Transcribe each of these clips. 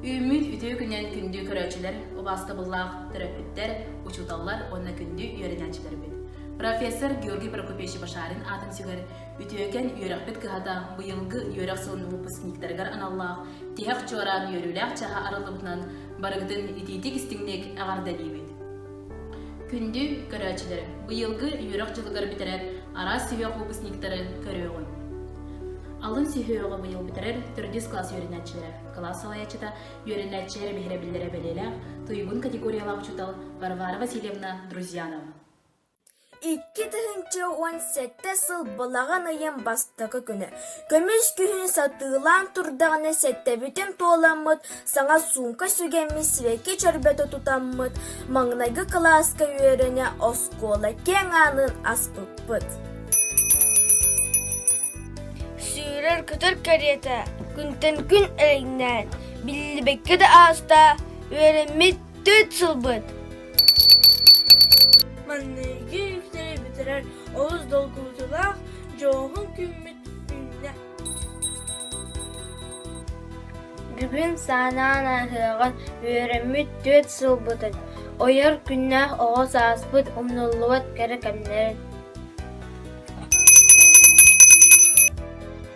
Үүммүт үтүө күнүнэн күндү көрөөччүлэр, убаастабыллаах төрөппүттэр, учууталлар уонна күндү үөрэнээччилэрбит. Профессор Георгий Прокопьевич Башарин аатын сүгэр үтүөкэн үөрэхпит кыһата быйылгы үөрэх сылын выпускниктарыгар аналлаах тиһэх чуораан үөрүүлээх чаһа арыллыбытынан барыгытын итиитик-истиҥник эҕэрдэлиибит. Күндү көрөөччүлэр, быйылгы үөрэх дьылыгар бүтэрэр араас сүһүөх выпускниктары көрүөҕүҥ. Алын сүһүөҕү быйыл бүтэрэр төрдүс кылаас үөрэнээччилэрэ, кылаас салайааччыта үөрэнээччилэр биһирэбиллэрэ бэлиэлээх туйгун категориялаах учуутал Варвара Васильевна Друзьянова. 2017 сыл балаҕан ыйын бастакы күнэ. Көмүс күһүн сатыылаан турдаҕына сэттэбитин туоламмыт, саҥа суумка сүгэммит сибэкки чөрбөтө тутаммыт, маҥнайгы кылааска үөрэнэ оскуола киэҥ аанын аспыппыт. Сүүрэр-көтөр кэриэтэ күнтэн күн элэҥнээн, биллибэккэ да ааста, үөрэммит түөрт сылбыт. Маҥнайгы үктэри бүтэрэр олус долгутуулаах дьоһун күммүт үүннэ. Бүгүн саанаан ааһыаҕын үөрэммит түөрт сылбытын, ойор күннээх оҕо сааспыт умнуллубат кэрэ кэмнэрин.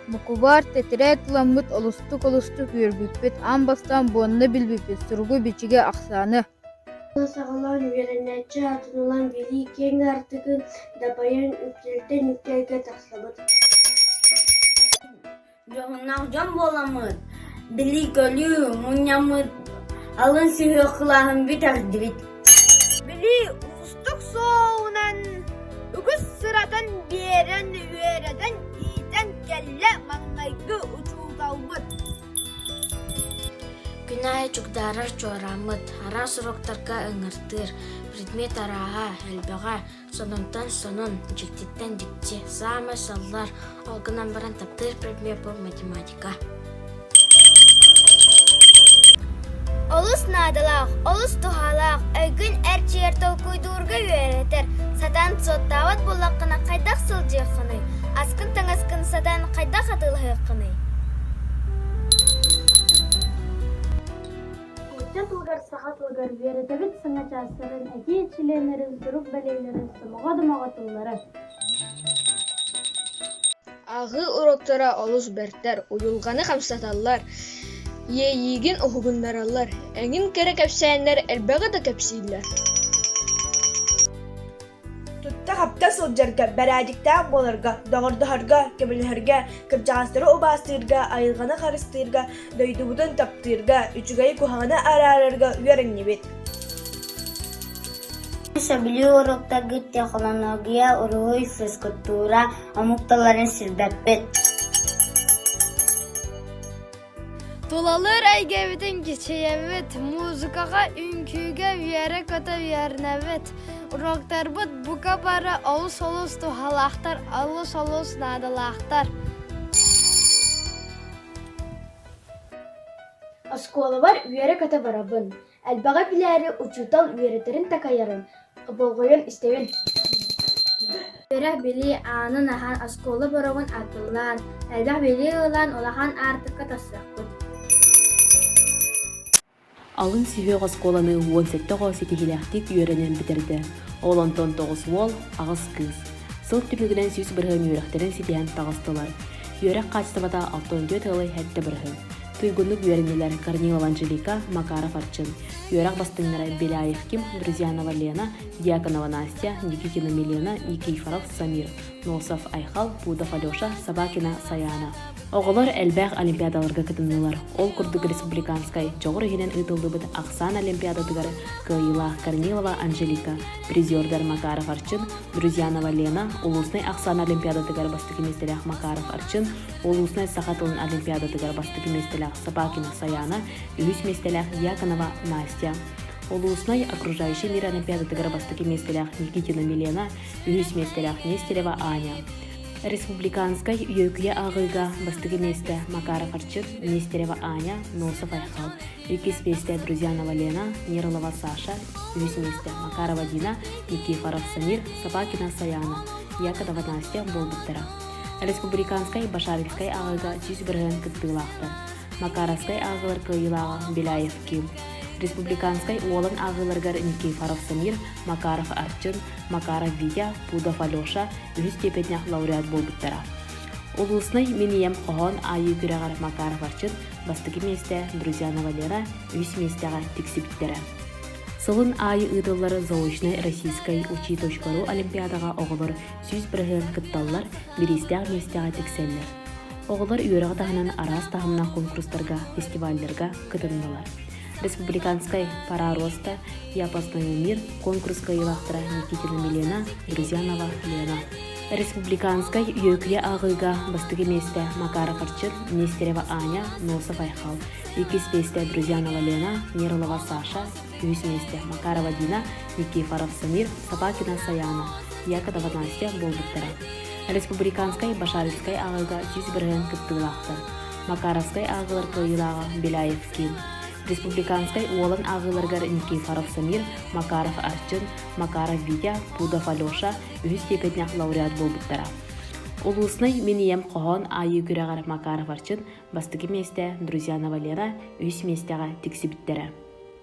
Букубаар тэтэрээт ыламмыт олустук-олустук үөрбүппүт, аан бастаан буонна билбиппит, суругу-бичиги, ахсааны. Саҕалаан үөрэнээччи аатын ылан билии киэҥ аартыгын дабайан үктэлтэн үктэлгэ тахсабыт. Дьоһуннаах дьон буоламмыт, билии-көрүү мунньаммыт, алын сүһүөх кылааһын бүтэрдибит. Билии уустук суолунан үгүс сыратын биэрэн, үөрэтэн, иитэн кэллэ маҥнайгы учууталбыт. Күн аайы чугдаарар чуорааммыт, араас уруоктарга ыҥыртыыр, предмет арааһа, элбэҕэ, сонунтан сонун, дьиктиттэн дьикти, саамай саллар, ол гынан баран таптыыр предмеппин математика. Олус наадалаах, олус туһалаах, өйгүн эрчийэр толкуйдуурга үөрэтэр, сатаан суоттаабат буоллаххына хайдах сылдьыаххыный, аскын-таҥаскын сатаан хайдах атыылаһыаххыный? Нуучча тылыгар, саха тылыгар үөрэтэбит саҥа чаастарын, этии чилиэннэрин, сурук бэлиэлэрин, сомоҕо домоҕо тыллары. Ааҕыы уроктара олус бэртэр, уйулҕаны хамсаталлар, иэйиигин уһугуннараллар, эҥин кэрэ кэпсээннэр элбэҕи да кэпсииллэр. Тутта-хапта сылдьарга, бэрээдэктээх буоларга, доҕордоһорго, көмөлөһөргө, кырдьаҕастары убаастыырга, айылҕаны харыстыырга, дойдубутун таптыырга, үчүгэйи-куһаҕаны араарарга үөрэннибит. Сөбүлүүр уруоктаргыт технология, уруһуй, физкультура, омук тылларын сирбэппит. Тулалыыр эйгэбитин кичэйэбит, музыкаҕа, үҥкүүгэ үөрэ-көтө үөрэнэбит. Уруоктарбыт бука бары олус-олус туһалаахтар, олус-олус наадалаахтар. Оскуолабар үөрэ-көтө барабын. Элбэҕи билээри учуутал үөрэтэрин-такайарын болҕойон истэбин. Үөрэх-билии аанын аһан, оскуола боруогун атыллаан, элбэх билии ылан улахан аартыкка тахсыахпыт. Алын сүһүөх оскуоланы 17 оҕо ситиһиилээхтик үөрэнэн бүтэрдэ. Ол онтон тоҕус уол, аҕыс кыыс. Сыл түмүгүнэн 100% үөрэхтэрин ситиһэн таҕыстылар. Үөрэх хаачыстыбата 64 ыалы сэттэ бырыһыан. Туйгуннук үөрэннилэр Корнилова Анжелика, Макаров Арчын. Үөрэх бастыҥнара Беляев Ким, Друзьянова Лена, Дьяконова Настя, Никитина Милена, Никифоров Самир, Носов Айхал, Пудов Алеша, Собакина Саяна. Оҕолор элбэх олимпиадаларга кытыннылар. Ол курдук республиканскай дьоҕур иһинэн ыытыллыбыт ахсаан олимпиадатыгар кыайыылаах Корнилова Анжелика, призердар Макаров Арчын, Друзьянова Лена, улуснай ахсаан олимпиадатыгар бастакы миэстэлээх Макаров Арчын, Улуснай саха тылын олимпиадатыгар бастакы миэстэлээх Собакина Саяна, үһүс миэстэлээх Дьяконова Настя. Улуснай окружающий мир олимпиадатыгар бастакы миэстэлээх Никитина Милена, үһүс миэстэлээх Нестерева Аня. Республиканскай Үөкүйэ ааҕыыга бастакы миэстэ Макаров Арчын, Нестерева Аня, Носов Айхал, иккис миэстэ Друзьянова Лена, Нерлова Саша, үһүс миэстэ Макарова Дина, Никифоров Самир, Собакина Саяна, Якодова Настя буолбуттара. Республиканскай Башаринскай ааҕыыга 100% кыттыылаахтар. Макаровскай ааҕыылар кыайыылааҕа Беляев Ким. Республиканскай Уолан ааҕыыларыгар Никифоров Самир, Макаров Арчын, Макаров Витя, Пудов Алеша үһүс степеннээх лауреат буолбуттара. Улууснай Мин ийэм хоһоон аайыы күрэҕэр Макаров Арчын бастакы миэстэ, Друзьянова Лера үһүс миэстэҕэ тиксибиттэрэ. Сылын аайы ыытыллар заочнай российскай учи.ру олимпиадаҕа оҕолор 100% кытталлар, бириистээх миэстэҕэ тиксэллэр. Оҕолор үөрэҕи таһынан араас таһымнаах конкурстарга, фестивалларга кытыннылар. Республиканскай «Пора роста», «Я познаю мир» конкурс кыайыылаахтара Никитина Милена, Друзьянова Лена. Республиканскай Үөкүйэ ааҕыыга бастакы миэстэ Макаров Арчын, Нестерева Аня, Носов Айхал, иккис миэстэ Друзьянова Лена, Нерлова Саша, үһүс миэстэ Макарова Дина, Никифоров Самир, Собакина Саяна, Якотова Настя буолбуттара. Республиканскай Башаринскай ааҕыыга 100% кыттыылаахтар. Макаровскай ааҕыылар кыайыылааҕа Беляев Ким. Республиканскай Уолан ааҕыыларыгар Никифоров Самир, Макаров Арчын, Макаров Витя, Пудов Алеша үһүс степеннээх лауреат буолбуттара. Улууснай Мин ийэм хоһоон аайыы күрэҕэр Макаров Арчын бастакы миэстэ, Друзьянова Лера үһүс миэстэҕэ тиксибиттэрэ.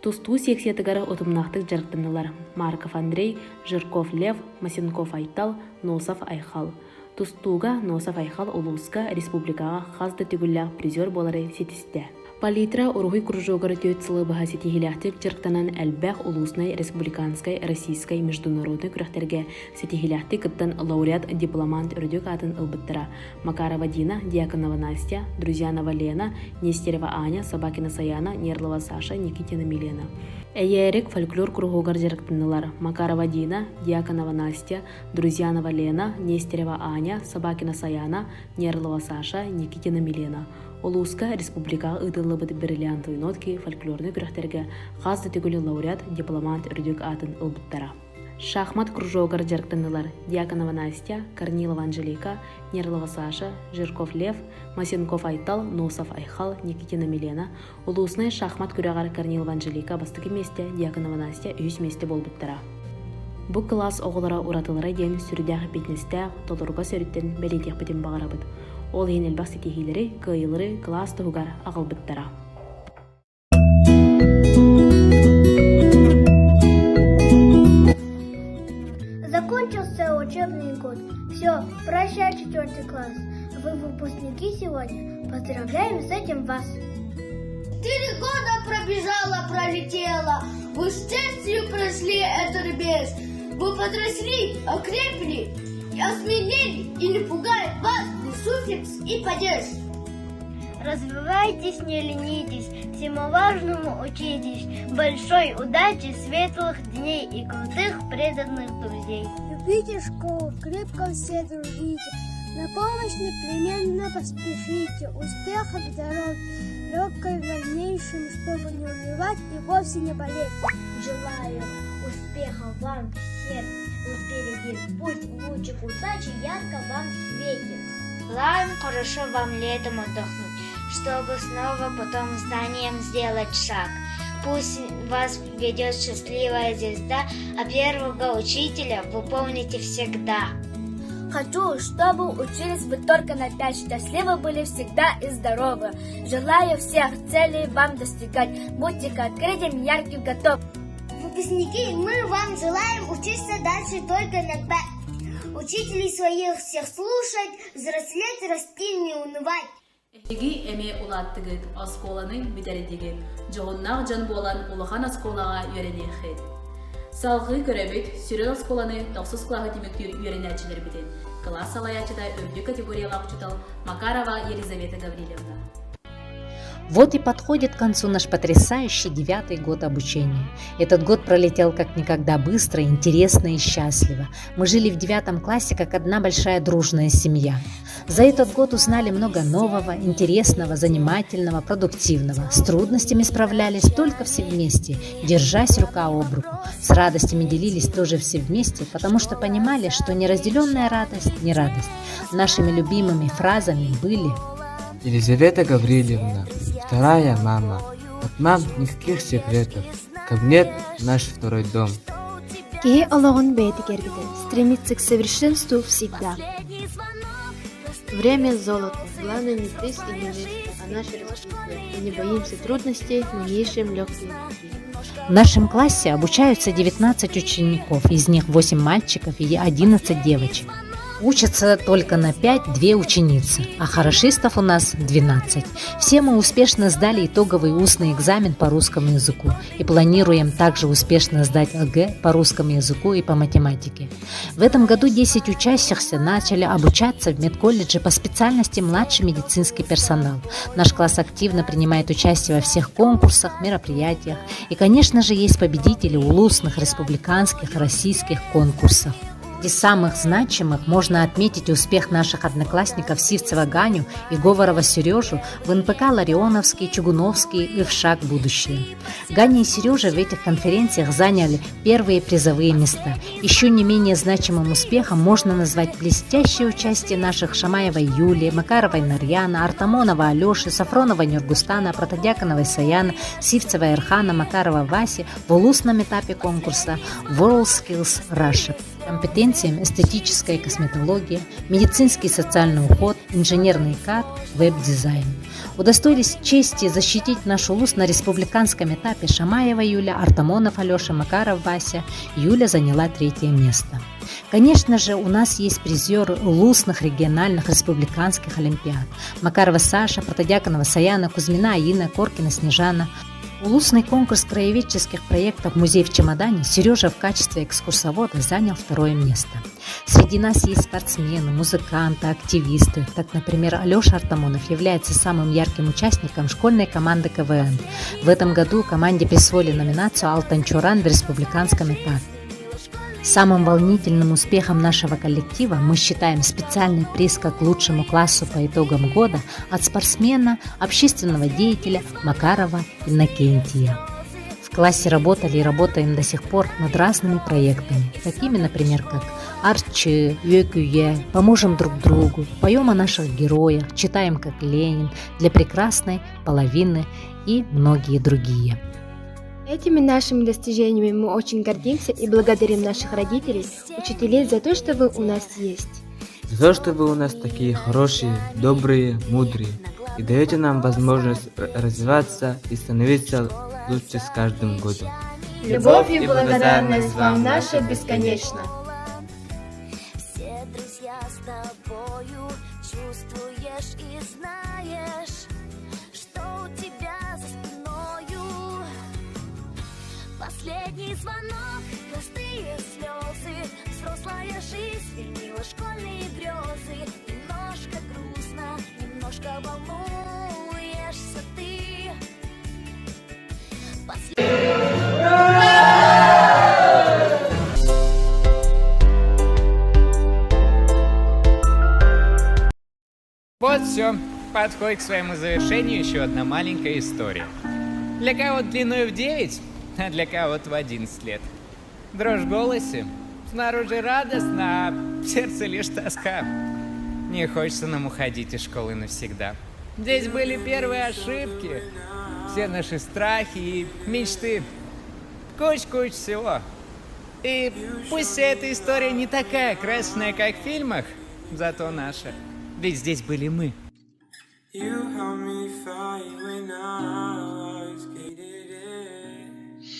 Тустуу секциятыгар утумнаахтык дьарыктаннылар Марков Андрей, Жирков Лев, Масенков Айтал, Носов Айхал. Тустууга Носов Айхал улууска, республикаҕа хас да төгүллээх призер буолары ситистэ. Палитра уруһуй кружогар түөрт сылы быһа ситиһиилээхтик дьарыктанан элбэх улууснай, республиканскай, российскай, международнай күрэхтэргэ ситиһиилээхтик кыттан лауреат, дипломант үрдүк аатын ылбыттара. Макарова Дина, Дьяконова Настя, Друзьянова Лена, Нестерева Аня, Собакина Саяна, Нерлова Саша, Никитина Милена. Эйээрик фольклор куруһуогар дьарыктаннылар Макарова Дина, Дьяконова Настя, Друзьянова Лена, Нестерева Аня, Собакина Саяна, Нерлова Саша, Никитина Милена. Улууска республикаҕа ыытыллыбыт «Бриллиантовые нотки» фольклорнай күрэхтэргэ хас да төгүл лауреат, дипломант үрдүк аатын ылбыттара. Шахмат кружогар дьарыктаннылар Дьяконова Настя, Корнилова Анжелика, Нерлова Саша, Жирков Лев, Масенков Айтал, Носов Айхал, Никитина Милена, Улууснай шахмат күрэҕэр Корнилова Анжелика бастакы миэстэ, Дьяконова Настя үһүс миэстэ буолбуттара. Бу кылаас оҕолоро уратылара диэн сүрдээх эппиэтинэстээх, толоругас өрүттэн бэлиэтиэхпитин баҕарабыт. Ол иһин элбэх ситиһиилэри, кыайыылары кылаас туһугар аҕалбыттара. Закончился учебный год. Все, прощай, четвертый класс. Вы выпускники сегодня. Поздравляем с этим вас. Четыре года пробежала, пролетела. Вы с честью прошли этот рубеж. Вы подросли, окрепли, осмелели и не пугает вас ни суффикс и падеж. Развивайтесь, не ленитесь, всему важному учитесь. Большой удачи, светлых дней и крутых преданных друзей. Любите школу, крепко все дружите, на помощь непременно поспешите. Успехов, здоровья, легкой в дальнейшем, чтобы не унывать и вовсе не болеть. Желаю успехов вам всем впереди. Пусть лучик удачи ярко вам светит. Желаем хорошо вам летом отдохнуть, чтобы снова потом знанием сделать шаг. Пусть вас ведет счастливая звезда, а первого учителя вы помните всегда. Хочу, чтобы учились вы только на пять, счастливы были всегда и здоровы. Желаю всех целей вам достигать, будьте к открытиям ярким готов. Выпускники, мы вам желаем учиться дальше только на пять. Учителей своих всех слушать, взрослеть, расти, не унывать. Эһиги эмиэ улааттыгыт, оскуоланы бүтэрдигит, дьоһуннаах дьон буолан улахан оскуолаҕа үөрэниэххит. Салҕыы көрөбүт, сүрүн оскуоланы тохсус кылааһы түмүктүүр үөрэнээччилэрбитин. Кылаас салайааччыта үрдүк категориялаах учуутал Макарова Елизавета Гаврильевна. Вот и подходит к концу наш потрясающий девятый год обучения. Этот год пролетел как никогда быстро, интересно и счастливо. Мы жили в девятом классе как одна большая дружная семья. За этот год узнали много нового, интересного, занимательного, продуктивного. С трудностями справлялись только все вместе, держась рука об руку. С радостями делились тоже все вместе, потому что понимали, что неразделенная радость не радость. Нашими любимыми фразами были Елизавета Гаврильевна, вторая мама. От мам никаких секретов. Кабинет – наш второй дом. Киһи олоҕун бэйэтэ кэргитэ, стремится к совершенству всегда. Время золото. Главное не трясти и не лезть, а наше развитие. Мы не боимся трудностей, мы не ищем легкие пути. В нашем классе обучаются 19 учеников, из них 8 мальчиков и 11 девочек. Учатся только на 5 две ученицы, а хорошистов у нас 12. Все мы успешно сдали итоговый устный экзамен по русскому языку и планируем также успешно сдать ОГЭ по русскому языку и по математике. В этом году 10 учащихся начали обучаться в медколледже по специальности младший медицинский персонал. Наш класс активно принимает участие во всех конкурсах, мероприятиях. И, конечно же, есть победители улусных, республиканских, российских конкурсов. Среди самых значимых можно отметить успех наших одноклассников Сивцева Ганю и Говорова Сережу в НПК Ларионовский, Чугуновский и в «Шаг будущее». Ганя и Сережа в этих конференциях заняли первые призовые места. Еще не менее значимым успехом можно назвать блестящее участие наших Шамаевой Юлии, Макаровой Нарьяна, Артамонова Алеши, Сафронова Нюргустана, Протодьяконовой Саяна, Сивцева Эрхана, Макарова Васи в улусном этапе конкурса WorldSkills Russia компетенциям эстетическая косметология, медицинский и социальный уход, инженерный КАД, веб-дизайн. Удостоились чести защитить наш улус на республиканском этапе Шамаева Юля, Артамонов Алеша, Макаров Вася. Юля заняла третье место. Конечно же, у нас есть призеры улусных, региональных, республиканских олимпиад. Макарова Саша, Протодьяконова Саяна, Кузьмина Аина, Коркина Снежана – Улусный конкурс краеведческих проектов «Музей в чемодане» Сережа в качестве экскурсовода занял второе место. Среди нас есть спортсмены, музыканты, активисты. Так, например, Алеша Артамонов является самым ярким участником школьной команды КВН. В этом году команде присвоили номинацию «Алтан Чоран» в республиканском этапе. Самым волнительным успехом нашего коллектива мы считаем специальный приз как лучшему классу по итогам года от спортсмена, общественного деятеля Макарова Иннокентия. В классе работали и работаем до сих пор над разными проектами, такими, например, как «Арчи», «Юэкюе», «Поможем друг другу», «Поем о наших героях», «Читаем как Ленин», «Для прекрасной половины» и многие другие. Этими нашими достижениями мы очень гордимся и благодарим наших родителей, учителей за то, что вы у нас есть. За то, что вы у нас такие хорошие, добрые, мудрые и даете нам возможность развиваться и становиться лучше с каждым годом. Любовь и благодарность вам наша бесконечна. Все друзья с тобою чувствуешь и знаешь, что у тебя за спиною. Последний звонок, простые слезы, взрослая жизнь вернила школьные грезы. Немножко грустно, немножко волнуешься ты. Вот все. Подходит к своему завершению еще одна маленькая история. Для кого длиной в 9, а для кого-то в 11 лет. Дрожь в голосе, снаружи радостно, а в сердце лишь тоска. Не хочется нам уходить из школы навсегда. Здесь были первые ошибки, все наши страхи и мечты. Куч-куч всего. И пусть вся эта история не такая красная, как в фильмах, зато наша. Ведь здесь были мы.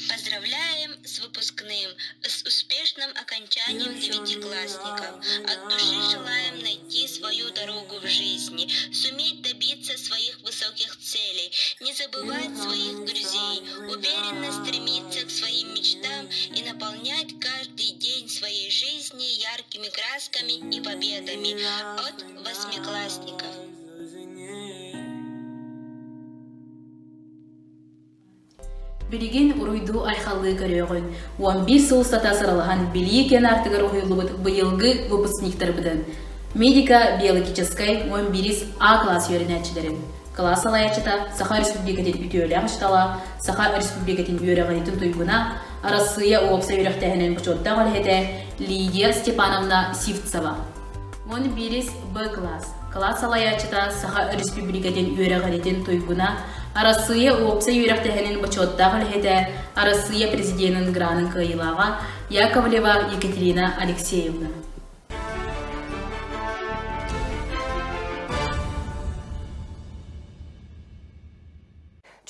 Поздравляем с выпускным, с успешным окончанием девятиклассников. От души желаем найти свою дорогу в жизни, суметь добиться своих высоких целей, не забывать своих друзей, уверенно стремиться к своим мечтам и наполнять каждый день своей жизни яркими красками и победами от восьмиклассников. Билигин уруйдуу айхаллыы көрүөҕүн, 11 сыл устата сыралаһан билии киэн аартыгар уһуйуллубут быйылгы выпускниктарбытын медико-биологическай 11 А класс үөрэнээччилэрин кылаас салайааччыта Саха Республикатын үтүөлээх учуутала, Саха Республикатын үөрэҕириитин туйгуна, Арассыыйа уопсай үөрэхтээһинин бочуоттаах үлэһитэ Лидия Степановна Сивцева. 11 Б кылаас. Кылаас салайааччыта Саха Өрөспүүбүлүкэтин үөрэҕиритин туйгуна, Арассыыйа уопсай үөрэхтээһинин бочуоттаах үлэһитэ, Арассыыйа президенин гранын кыайыылааҕа Яковлева Екатерина Алексеевна.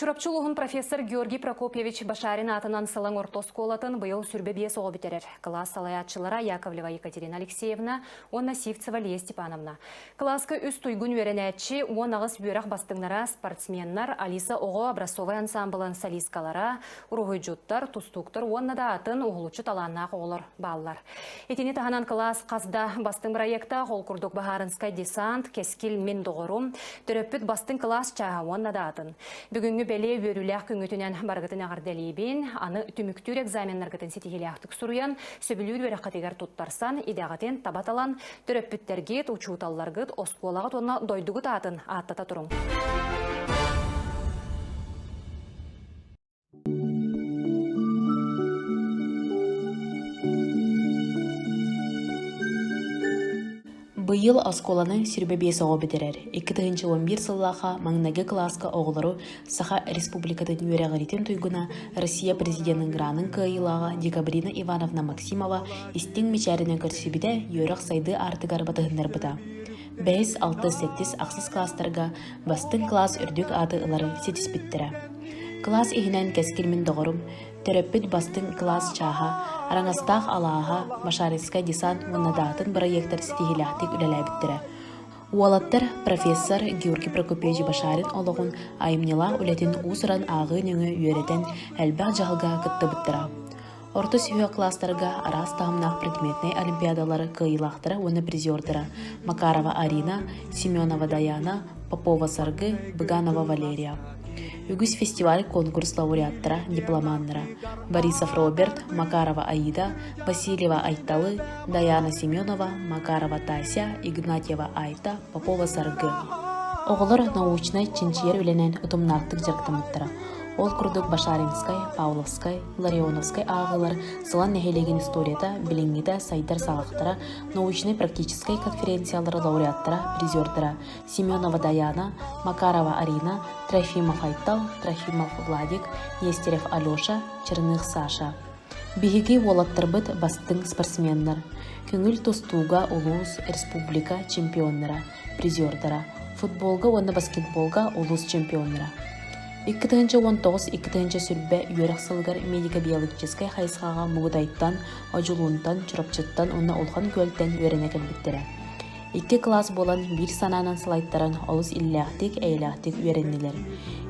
Чурапчы улууһун профессор Георгий Прокопьевич Башарин аатынан Сылаҥ орто оскуолатын быйыл сүрбэ биэс оҕо бүтэрэр. Кылаас салайааччылара Яковлева Екатерина Алексеевна уонна Сивцева Лия Степановна. Кылааска үс туйгун үөрэнээччи, 18 үөрэх бастыҥнара, спортсменнар, Алиса оҕо образцовай ансамблын солисткалара, уруһуйдьуттар, тустууктар уонна да атын уһулуччу талааннаах оҕолор бааллар. Итини таһынан кылаас хас да бастыҥ бырайыактаах, ол курдук Баһаарынскай десант, Кэскил мин доҕорум, төрөппүт бастыҥ кылаас чааһа уонна да атын. Бүгүҥҥү бэлиэ үөрүүлээх күҥҥүтүнэн барыгытын эҕэрдэлиибин. Аны түмүктүүр экзаменнаргытын ситиһиилээхтик суруйан, сөбүлүүр үөрэххитигэр туттарсан, идэҕитин таба талан, төрөппүттэргит, учууталларгыт, оскуолаҕыт уонна дойдугут аатын ааттата туруҥ. Быйыл оскуоланы 25 оҕо бүтэрэр. 2011 сыллаахха маҥнайгы кылааска оҕолору Саха Республикатын үөрэҕириитин туйгуна, Россия президенин гранын кыайыылааҕа Декабрина Ивановна Максимова истиҥ мичээринэн көрсүбүтэ, үөрэх сайдыы аартыгар батыһыннарбыта. Бэһис, алтыс, сэттис, ахсыс кылаастарга бастыҥ кылаас үрдүк ааты ылары ситиспиттэрэ. Кылаас иһинэн Кэскил мин доҕорум, төрөппүт бастыҥ кылаас чааһа, Араҥастаах алааһа, Машаринскай десант уонна да атын бырайыактар ситиһиилээхтик үлэлээбиттэрэ. Уолаттар профессор Георгий Прокопьевич Башарин олоҕун айымньылаах үлэтин уус-уран ааҕыы нөҥүө үөрэтэн элбэх дьаһалга кыттыбыттара. Орто сүһүөх кылаастарга араас таһымнаах предметнэй олимпиадалары кыайыылаахтара уонна призердара Макарова Арина, Семенова Даяна, Попова Саргы, Быганова Валерия. Үгүс фестиваль конкурс лауреаттара, дипломаннара Борисов Роберт, Макарова Аида, Васильева Айталы, Даяна Семенова, Макарова Тася, Игнатьева Айта, Попова Саргы. Оҕолор научнай чинчийэр үлэнэн утумнаахтык дьарыктаммыттара. Ол курдук Башаринскай, Павловскай, Ларионовскай ааҕыылар Сылан нэһилиэгин историята, билиҥҥитэ сайдар саҕахтара, научнай-практическай конференциялар лауреаттара, призердара Семенова Даяна, Макарова Арина, Трофимов Айтал, Трофимов Владик, Нестерев Алеша, Черных Саша. Биһиги уолаттарбыт бастыҥ спортсменнар, көҥүл тустууга улуус, республика чемпионнара, призердара, футболга уонна баскетболга улуус чемпионнара. 2019-20 сүрбэ үөрэх сылыгар медико-биологическай хайысхаҕа Мугудайтан, Одьулуунтан, Чурапчыттан уонна Улахан Күөлтэн үөрэнэ кэлбиттэрэ. Икки кылаас буолан биир санаанан салайтаран олус иллээхтик, эйэлээхтик үөрэннилэр.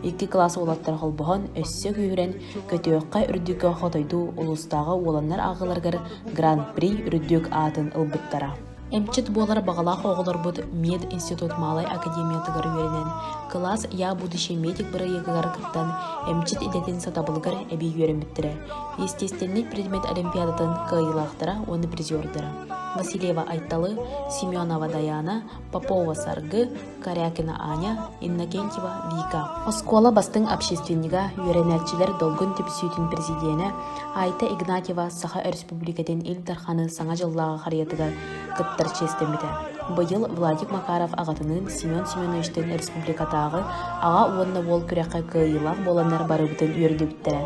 Икки кылаас уолаттара холбоһон, өссө күүһүрэн, көтүөххэ үрдүккэ хотойдуу улуустааҕы уоланнар ааҕыыларыгар Гран-при үрдүк аатын ылбыттара. Эмчит буолар баҕалаах оҕолорбут Мединститут Малай академиятыгар үөрэнэн, кылаас «Я будущий медик» бырайыагыгар кыттан, эмчит идэтин сатабылыгар эбии үөрэммиттэрэ. Естественный предмет олимпиадатын кыайыылаахтара уонна призердара. Васильева Айталы, Семенова Даяна, Попова Саргы, Корякина Аня, Иннокентьева Вика. Оскуола бастыҥ общественнига, үөрэнээччилэр долгун түмсүүтүн президенэ Айта Игнатьева Саха Өрөспүүбүлүкэтин Ил Дарханы Саҥа дьыллааҕы харыйатыгар кыттар чиэстэммитэ. Быйыл Владик Макаров аҕатыныын Семен Семеновичтыын республикатааҕы аҕа уонна уол күрэххэ кыайыылаах буоланнар барыбытын үөрдүбүттэрэ.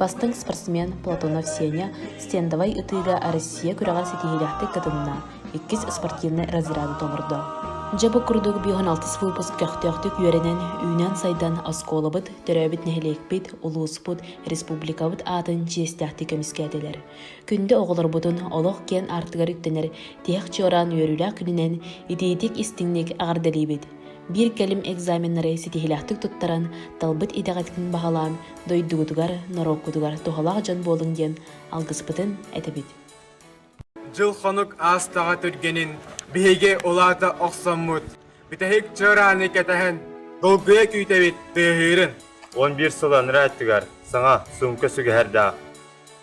Бастыҥ спортсмен Платонов Сеня стендовай ытыыга Россия күрэҕэр ситиһиилээхтик кытынна, иккис спортивнай разряды толордо. Дьэ бу курдук 56 выпуск көхтөөхтүк үөрэнэн, үүнэн-сайдан оскуолабыт, төрөөбүт нэһилиэкпит, улууспут, республикабыт аатын чиэстээхтик көмүскээтилэр. Күндү оҕолорбутун олох киэн аартыгар үктэнэр тиһэх чуораан үөрүүлээх күнүнэн итиитик-истиҥник эҕэрдэлиибит! Биир кэлим экзаменнары ситиһиилээхтик туттаран, талбыт идэҕитин баһылаан, дойдугутугар, норуоккутугар туһалаах дьон буолуҥ диэн алгыспытын этэбит. Дьыл-хонук аастаҕа түргэнин биһиги улаата охсоммут, бүтэһик чырааны кэтэһэн, долгуйа күүтэбит тыаһыырын. 11 сыл анараа өттүгэр саҥа суумка сүгэһэрдээх,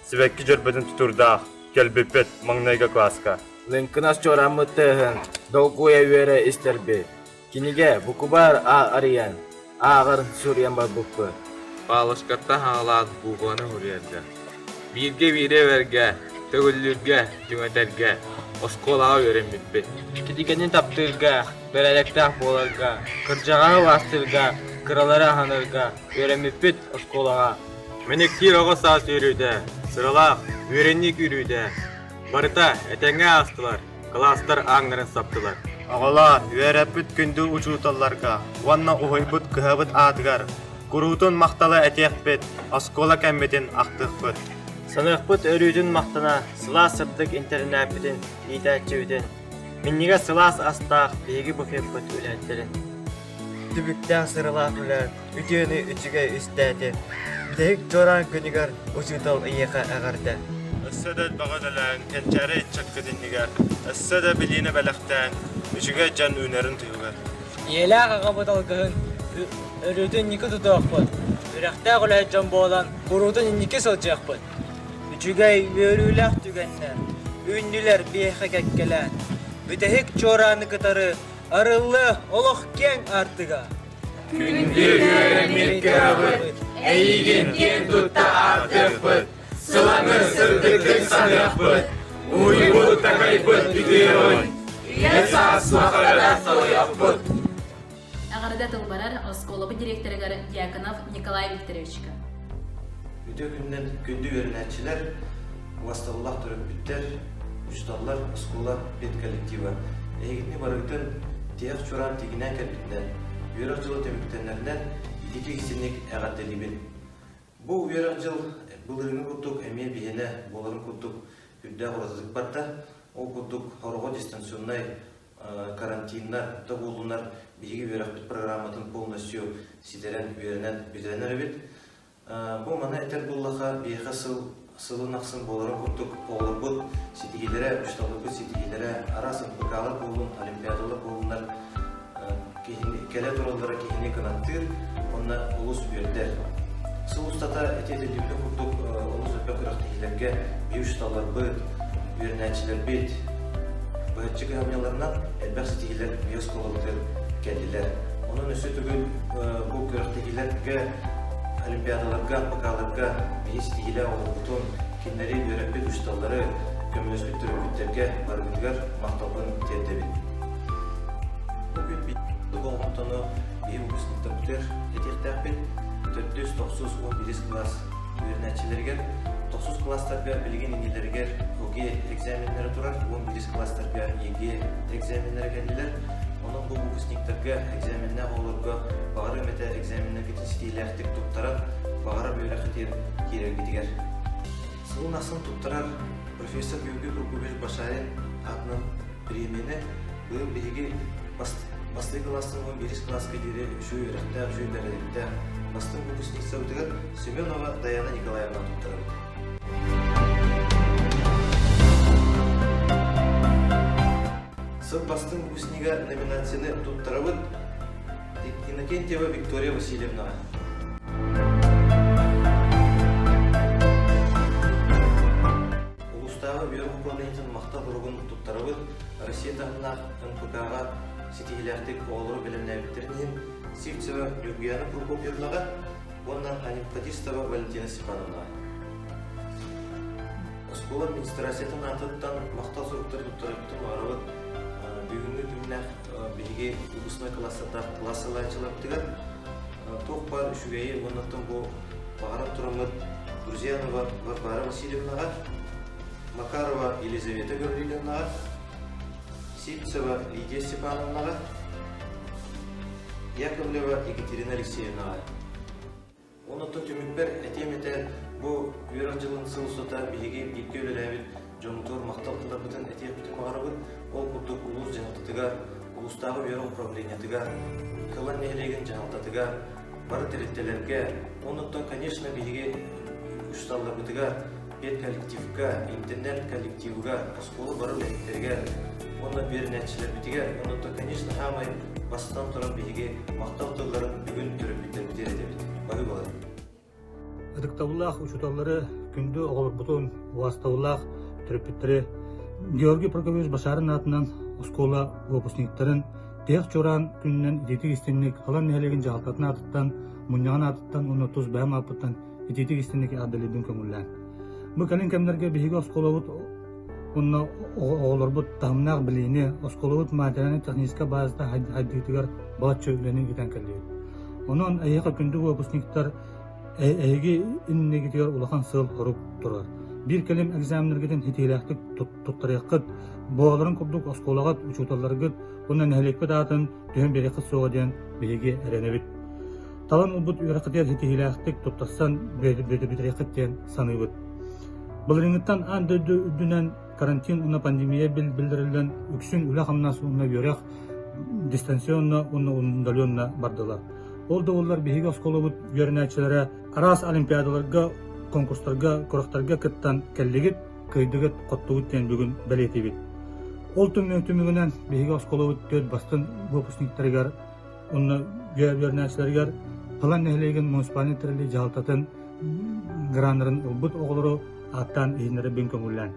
сибэкки дьөрбөтүн тутуурдаах кэлбиппит маҥнайгы кылааска. Лыҥкынас чуорааммыт тыаһын долгуйа үөрэ истэрбит. Кинигэ букубаар арыйан, ааҕар суруйан барбыппыт. Павловскаттан хаалаат буукубаны суруйарга, бииргэ биири эбэргэ, төгүллүүргэ, түҥэтэргэ. оскуолаҕа үөрэммиппит. Кинигэни таптыырга, бэрээдэктээх буоларга, кырдьаҕаһы убаастыырга, кыралары аһынарга үөрэммиппит оскуолаҕа. Мэниктиир оҕо саас үөрүүтэ, сыралаах, үөрэнии күүрүүтэ. Барыта этэҥҥэ аастылар, кылаастар ааҥнарын саптылар. Оҕолоор, үөрэппит күндү учууталларга уонна уһуйбут кыһабыт аатыгар куруутун махтала этиэхпит, оскуола кэммитин ахтыахпыт. Саныахпыт өрүүтүн махтана сылаас сырдык интэринээппитин, иитээччибитин, минньигэс сылаас астаах биһиги буфеппыт үлэһиттэрин. Түбүктээх сыралаах үлэ үтүөнү үчүгэй үстээтин. Бүтэһик чуораан күнүгэр учуутал эйиэхэ эҕэрдэ. Өссө да элбэҕи үлэлээн, кэнчээри ыччаккыт иннигэр, өссө да билиини бэлэхтээн, үчүгэй дьон үүнэрин туһугар. Ийэлээх аҕабыт алгыһын өрүүтүн инники тутуохпут, үрэхтээх үлэһит дьон буолан куруутун инники сылдьыахпыт. Үчүгэй, үөрүүлээх түгэннэр үүннүлэр биһиэхэ кэккэлээн. Бүтэһик чуорааны кытары арыллыа олох киэҥ аартыга. Күндү үөрэммит кыһабыт, эйигин киэн тутта ааттыахпыт, сылаҥы сырдыктык саныахпыт, уйбут-такайбыт үтүөҕүн, үйэ саас суохтара толуйуохпут. Эҕэрдэ тыл барар оскуолабыт директорыгар Дьяконов Николай Викторовичка. Үтүө күнүнэн күндү үөрэнээччилэр, убастабыллаах төрөппүттэр, учууталлар, оскуола педколлектива. Эһигини барыгытын тиһэх чуораан тигинээн кэлбитинэн, үөрэх дьыла түмүктэнэринэн ититик-истиҥник эҕэрдэлиибин. Бу үөрэх дьыл былырыыҥҥы курдук эмиэ биһиэнэ буоларын курдук үрдээх уратытык барда. Ол курдук хороҕо дистанционнай карантиннар да буоллунар биһиги үөрэхпит программатын полностью ситэрэн үөрэнэн бүтэрэн эрэбит. Бу маны этэр буоллаха, биһиэхэ сыл сылын ахсын буоларын курдук оҕолорбут ситиһиилэрэ, учууталларбыт ситиһиилэрэ араас НПК-лар буоллун, олимпиадалар буоллуннар киһини, кэлэ тураллара киһини кынаттыыр уонна олус үөрдэр. Сыл устата ити этиллибитин курдук олус элбэх күрэхтэһиилэргэ биир учууталларбыт, үөрэнээччилэрбит быһаччы кыһамньыларынан элбэх ситиһиилэр биир оскуолабытыгар кэллилэр. Онон өссө төгүл бу күрэхтэһиилэргэ, олимпиадаларга, НПК-ларга биһи ситиһиилээх оҕолорбутун, кинилэри үөрэппит учууталлары, көмөлөспүт төрөппүттэргэ барыбытыгар махталбын тиэрдэбин. Бу күн болҕомтону биһи выпускниктарбытыгар этиэхтээхпит. Төрдүс, тохсус, 11 кылаас үөрэнээччилэригэр, тохсус кылаастарга билигин иннилэригэр ОГЭ экзаменнара турар, 11 кылаастарга ЕГЭ экзаменнара кэллилэр. Онон бу выпускниктарга экзаменнаах оҕолорго баҕарыам этэ экзаменнаргытын ситиһиилээхтик туттаран, баҕарар үөрэххитигэр киирэргитигэр. Сылын ахсын туттарар профессор Георгий Прокопьевич Башарин аатынан бириэмийэни быйыл биһиги бастакы кылаастан 11 кылааска диэри үчүгэй үөрэхтээх, үчүгэй бэрээдэктээх бастыҥ выпускницабытыгар Семенова Даяна Николаевна туттарабыт. Сыл бастыҥ выпускнига номинацияны туттарабыт Иннокентьева Виктория Васильевнаҕа. Улуустааҕы үөрэх управлениетын махтал суругун туттарабыт Россия таһымнаах НПК-ҕа ситиһиилээхтик оҕолору бэлэмнээбиттэрин иһин Сивцева Ньургуяна Прокопьевнаҕа уонна Анемподистова Валентина Степановнаҕа. Оскуола администрациятын аатыттан махтал суруктары туттарарбытын баҕарабыт. Бүгүҥҥү күннээх биһиги выпускной класстардаах класс салайааччыларбытыгар туох баар үчүгэйи уонна бу баҕаран тураммыт Друзьянова Варвара Васильевнаҕа, Макарова Елизавета Гаврильевнаҕа, Сивцева Лидия Степановнаҕа, Яковлева Екатерина Алексеевнаҕа. Онон түмүкпэр этиэм этэ, бу үөрэх дьылын сыл устата биһиги бииргэ үлэлээбит дьоммутугар махтал тылларбытын этиэхпитин баҕарабыт. Ол курдук улуус дьаһалтатыгар, улуустааҕы үөрэх управлениетыгар, Кылан нэһилиэгин дьаһалтатыгар, бары тэрилтэлэргэ, оннуттан, конечно, биһиги учууталларбытыгар, педколлективка, интернет коллективыгар, оскуола бары үлэһиттэригэр уонна үөрэнээччилэрбитигэр, оннуттан, конечно, саамай бастатан туран биһиги махтал тылларын бүгүн төрөппүттэрбитигэр этэбит. Баһыыбалар. Ытыктабыллаах учууталлары, күндү оҕолорбутун, убаастабыллаах төрөппүттэри Георгий Прокопьевич Башарин аатынан оскуола выпускниктарын тиһэх чуораан күнүнэн итиитик истинник Алан нэһилиэгин дьаһалтатын аатыттан, мунньаҕын аатыттан уонна тус бэйэм ааппыттан итиитик истинник эҕэрдэлиирбин көҥүллээн. Бу кэлин кэмнэргэ биһиги оскуолабыт уонна оҕолорбут таһымнаах билиини, оскуолабыт материальнай-техническэй базата хайдыытыгар балачча үлэни ыытан кэллибит. Онон эһиэхэ күндү выпускниктар эһиги иннигитигэр улахан сыал-сорук турар. Биир кэлим экзаменнаргытын ситиһиилээхтик туттарыаххыт, буоларын курдук оскуолаҕыт, учууталларгыт уонна нэһилиэкпит аатын түһэн биэриэххит суоҕа диэн биһиги эрэнэбит. Талан ылбыт үөрэххитигэр ситиһиилээхтик туттарсан бүтэриэххит диэн саныыбыт. Былырыыҥҥыттан аан дойду үрдүнэн карантин уонна пандемия биллэриллэн үксүн үлэ-хамнас уонна үөрэх дистанционно уонна удаленно бардылар. Ол да буоллар биһиги оскуолабыт үөрэнээччилэрэ араас олимпиадаларга, конкурстарга, күрэхтэргэ кыттан кэллигит, кыайдыгыт, хоттугут диэн бүгүн бэлиэтиибит. Ол түмүгүнэн биһиги оскуолабыт түөрт бастыҥ выпускниктарыгар уонна үөрэнээччилэригэр Халан нэһилиэгин муниципальнай тэриллии дьаһалтатын граннарын ылбыт оҕолору ааттаан иһиннэрэ көҥүллээн.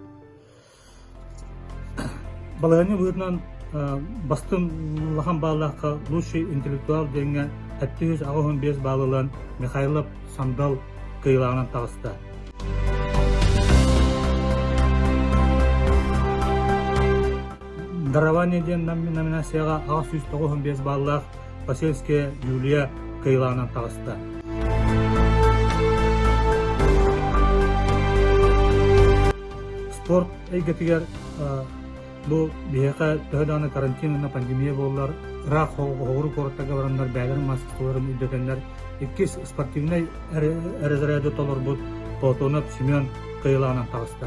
Балаһыанньа быһыытынан бастыҥ улахан бааллаахха лучший интеллектуал диэҥҥэ 785 баалы ылан Михайлов Сандал кыайыылааҕынан таҕыста. Дарование диэн номинацияҕа 895 бааллаах Посельская Юлия кыайыылааҕынан таҕыста. Спорт эйгэтигэр бу биһиэхэ төһө даҕаны карантин уонна пандемия буоллар, ыраах хоҕуру куораттарга бараннар бэйэлэрин маастарыстыбаларын үрдэтэннэр иккис спортивнай разряды толорбут Платонов Семен кыайыылааҕынан таҕыста.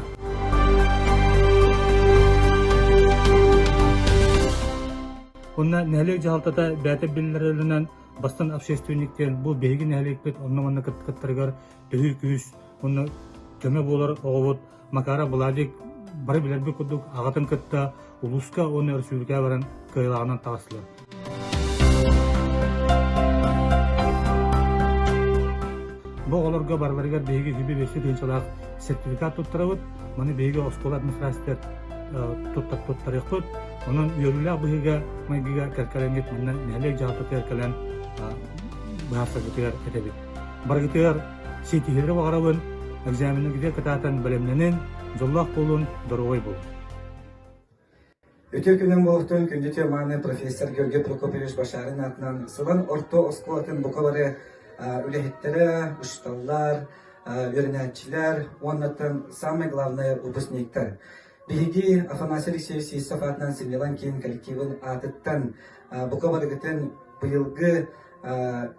Онно нэһилиэк дьаһалтата бэйэтэ биллэрэринэн бастан общественник диэн бу биһиги нэһилиэкпит онно-манна кыттарыгар төһүү күүс уонна көмө буолар оҕобут Макаров Владик бары билэрбит курдук аҕатын кытта улууска уонна өрөспүүбүлүкэҕэ баран кыайыылааҕынан таҕыстылар. Бу оҕолорго барыларыгар биһиги сүбэ биэстии тыһыынчалаах сертификат туттарабыт. Маны биһиги оскуола администрациятыгар туттарыахпыт. Онон үөрүүлээх быһыыга майгыга кэлкэлэҥҥит манна нэһилиэк дьаһалтатыгар кэлэн быһаарсаргытыгар этэбит. Барыгытыгар ситиһиилэри баҕарабын, экзаменҥытыгар кытаатан бэлэмнэнин, дьоллоох буолун, доруобай буолун. Үтүө күнүн буолуохтун күндү теманы профессор Георгий Прокопьевич Башарин аатынан Сылан орто оскуолатын бука бары үлэһиттэрэ, учууталлар, үөрэнээччилэр уоннаттан самое главное выпускниктар. Биһиги Афанасий Алексеевич Сивцев аатынан сынньалаҥ киин коллективын аатыттан бука барыгытын быйылгы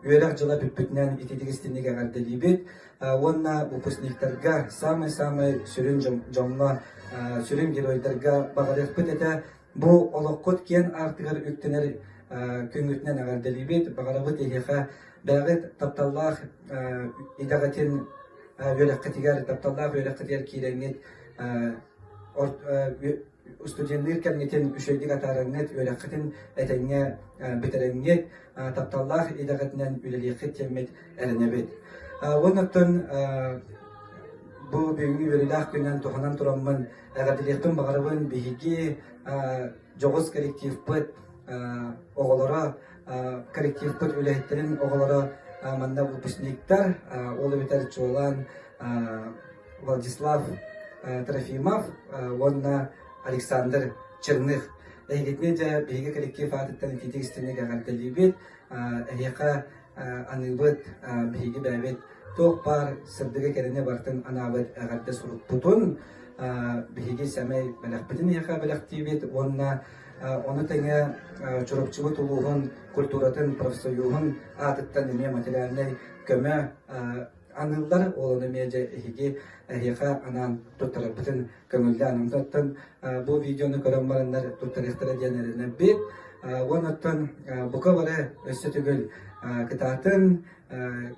үөрэх дьыла бүппүтүнэн ититик истинник эҕэрдэлиибит уонна выпускниктарга самый-самый сүрүн дьоҥҥо сүрүн геройдарга баҕарыахпыт этэ бу олоххут киэн аартыгар үктэнэр күҥҥүтүнэн эҕэрдэлиибит баҕарабыт эһиэхэ бэйэҕит тапталлаах идэҕитин үөрэххитигэр тапталлаах үөрэххитигэр киирэҥҥит студенныыр кэмҥитин үчүгэйдик атаараҥҥыт, үөрэххитин этэҥҥэ бүтэрэҥҥит, тапталлаах идэҕитинэн үлэлиэххит диэммит эрэнэбит. Уонна оттон бу бүгүҥҥү үөрүүлээх күнүнэн туһанан тураммын эҕэрдэлиэхпин баҕарабын биһиги дьоҕус коллективпыт оҕолоро коллективпыт үлэһиттэрин оҕолоро манна выпускниктар ол эбэтэр чуолаан Владислав Трофимов уонна Александр Черных. Эһигитини дьэ биһиги коллектив аатыттан итиитик истиҥник эҕэрдэлиибит. Эһиэхэ аныыбыт биһиги бэйэбит туох баар сырдыгы кэрэни барытын анаабыт эҕэрдэ сурукпутун биһиги сэмэй бэлэхпитин эһиэхэ бэлэхтиибит уонна ону тэҥэ Чурапчыбыт улууһун культуратын профсоюһун аатыттан эмиэ материальнай көмө аныыллар. Ол ону эмиэ дьэ эһиги эһиэхэ анаан туттарарбытын көҥүллээн. Онтон бу видеону көрөн бараннар туттарыахтара диэн эрэнэбит. Уонна оттон бука бары өссө төгүл кытаатын,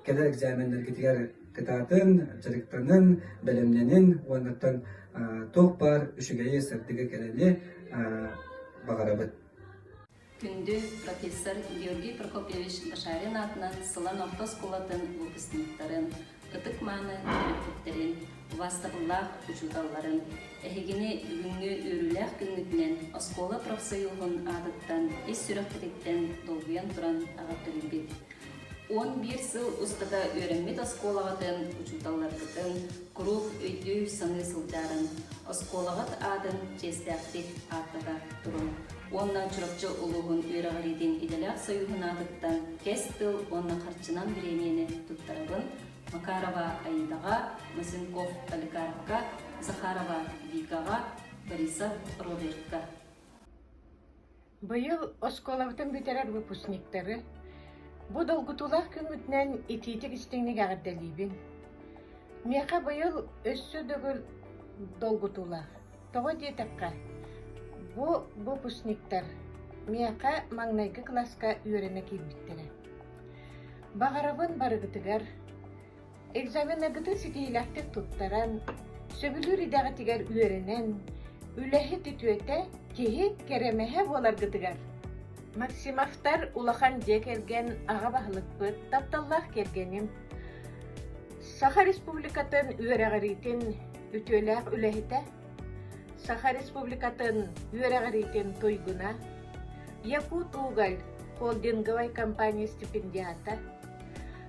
кэлэр экзаменнаргытыгар кытаатын, дьарыктанын, бэлэмнэнин уонна оттон туох баар үчүгэйи, сырдыгы кэрэни баҕарабыт. Күндү профессор Георгий Прокопьевич Башарин аатынан Сылан орто оскуолатын выпускниктарын, ытык-мааны төрөппүттэрин, убаастабыллаах учууталларын, эһигини бүгүҥҥү үөрүүлээх күҥҥүтүнэн оскуола профсоюһун аатыттан ис сүрэхпититтэн долгуйан туран эҕэрдэлиибит. 11 сыл устата үөрэммит оскуолаҕытын, учууталларгытын куруук өйдүү-саныы сылдьарын, оскуолаҕыт аатын чиэстээхтик ааттата туруҥ уонна Чурапчы улууһун үөрэҕириитин идэлээх сойууһун аатыттан кэс тыл уонна харчынан бириэмийэни туттарабын Макарова Аидаҕа, Масенков Поликарпка, Захарова Викаҕа, Борисов Робертка. Быйыл оскуолабытын бүтэрэр выпускниктары бу долгутуулаах күммүтүнэн итиитик истиҥник эҕэрдэлиибин. Миэхэ быйыл өссө төгүл долгутуулаах. Тоҕо диэтэххэ, бу выпускниктар миэхэ маҥнайгы кылааска үөрэнэ киирбиттэрэ. Баҕарабын барыгытыгар Экзаменнаргытын ситиһиилээхтик туттаран, сөбүлүүр идэҕитигэр үөрэнэн, үлэһит үтүөтэ, киһи кэрэмэһэ буоларгытыгар! Максимовтар улахан дьиэ кэргэн аҕа баһылыкпыт, тапталлаах кэргэним, Саха Республикатын үөрэҕириитин үтүөлээх үлэһитэ, Саха Республикатын үөрэҕириитин туйгуна, Якутуголь холдинговай компания стипендиата,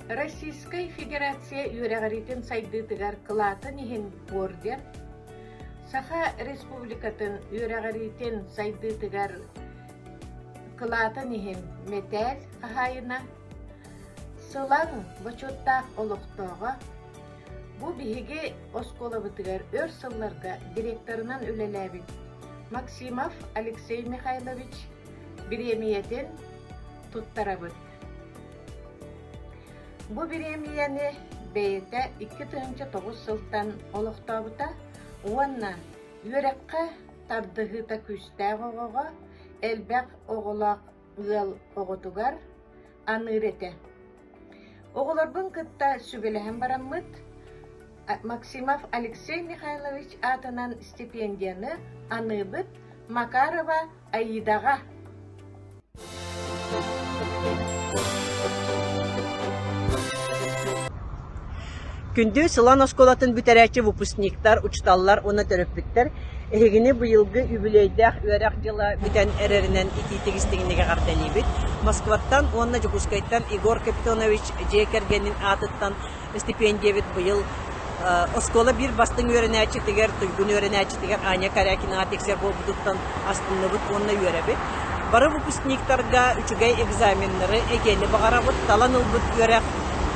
Российскай Федерация үөрэҕириитин сайдыытыгар кылаатын иһин орден, Саха Республикатын үөрэҕириитин сайдыытыгар кылаатын иһин мэтээл хаһаайына, Сылаҥ бочуоттаах олохтооҕо, бу биһиги оскуолабытыгар өр сылларга директорынан үлэлээбит Максимов Алексей Михайлович бириэмийэтин туттарабыт. Бу бириэмийэни бэйэтэ 2009 сылтан олохтообута уонна үөрэххэ тардыһыыта күүстээх оҕоҕо, элбэх оҕолоох ыал оҕотугар аныыр этэ. Оҕолорбун кытта сүбэлэһэн бараммыт, Максимов Алексей Михайлович аатынан стипендияны аныыбыт Макарова Аидаҕа. Күндү Сылан оскуолатын бүтэрээччи выпускниктар, учууталлар уонна төрөппүттэр эһигини быйылгы үбүлүөйдээх үөрэх дьыла бүтэн эрэринэн итиитик истиҥник эҕэрдэлиибит. Москваттан уонна Дьокуускайтан Егор Капитонович дьиэ кэргэнин аатыттан стипендиябыт быйыл оскуола биир бастыҥ үөрэнээччитигэр, туйгун үөрэнээччитигэр Аня Корякинаҕа тиксэр буолбутуттан астынныбыт уонна үөрэбит. Бары выпускниктарга үчүгэй экзаменнары, эгэни баҕарабыт, талан ылбыт үөрэх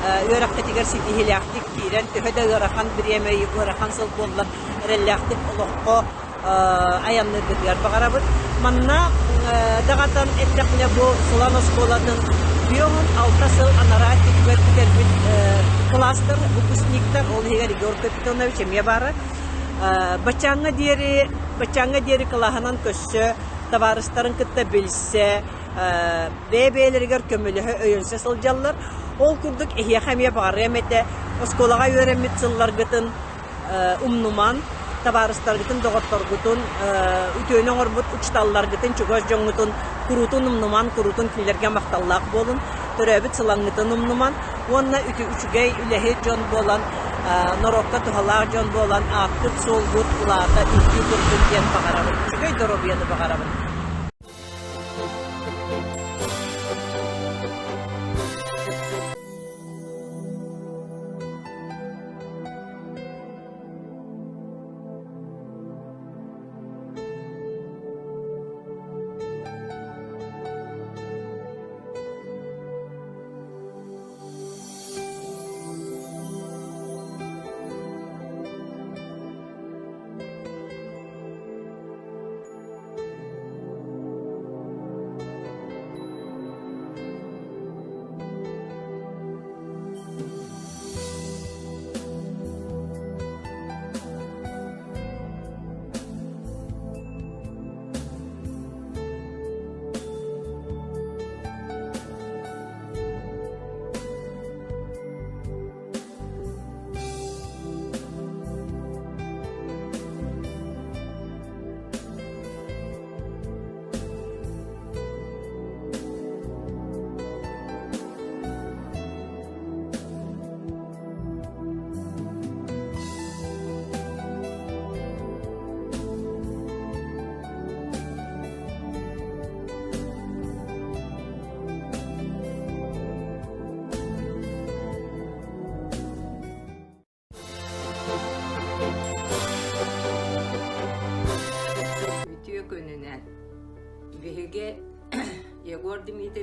үөрэххитигэр ситиһиилээхтик киирэн, төһө да ыарахан бириэмэ, ыарахан сыл буоллар, эрэллээхтик олоххо айанныыргытыгар баҕарабыт. Манна даҕатан эттэхпинэ, бу Сылан оскуолатын 56 сыл анараа өттүгэр бүтэрбит кылаастар, выпускниктар, ол иһигэр Егор Капитонович эмиэ баара. Баччааҥҥа диэри, баччааҥҥа диэри кылааһынан көссө, табаарыстарын кытта билсэ, бэйэ-бэйэлэригэр көмөлөһө, өйөнсө сылдьаллар. Ол курдук эһиэхэ эмиэ баҕарыам этэ, оскуолаҕа үөрэммит сылларгытын умнуман, табаарыстаргытын, доҕотторгутун, үтүөнү оҥорбут учууталларгытын, чугас дьоҥҥутун куруутун умнуман, куруутун кинилэргэ махталлаах буолун, төрөөбүт сылаҥҥытын умнуман уонна үчүгэй үлэһит дьон буолан, норуокка туһалаах дьон буолан ааккыт-суолгут улаата үрдүү турдун диэн баҕарабын. Үчүгэй доруобуйаны баҕарабын.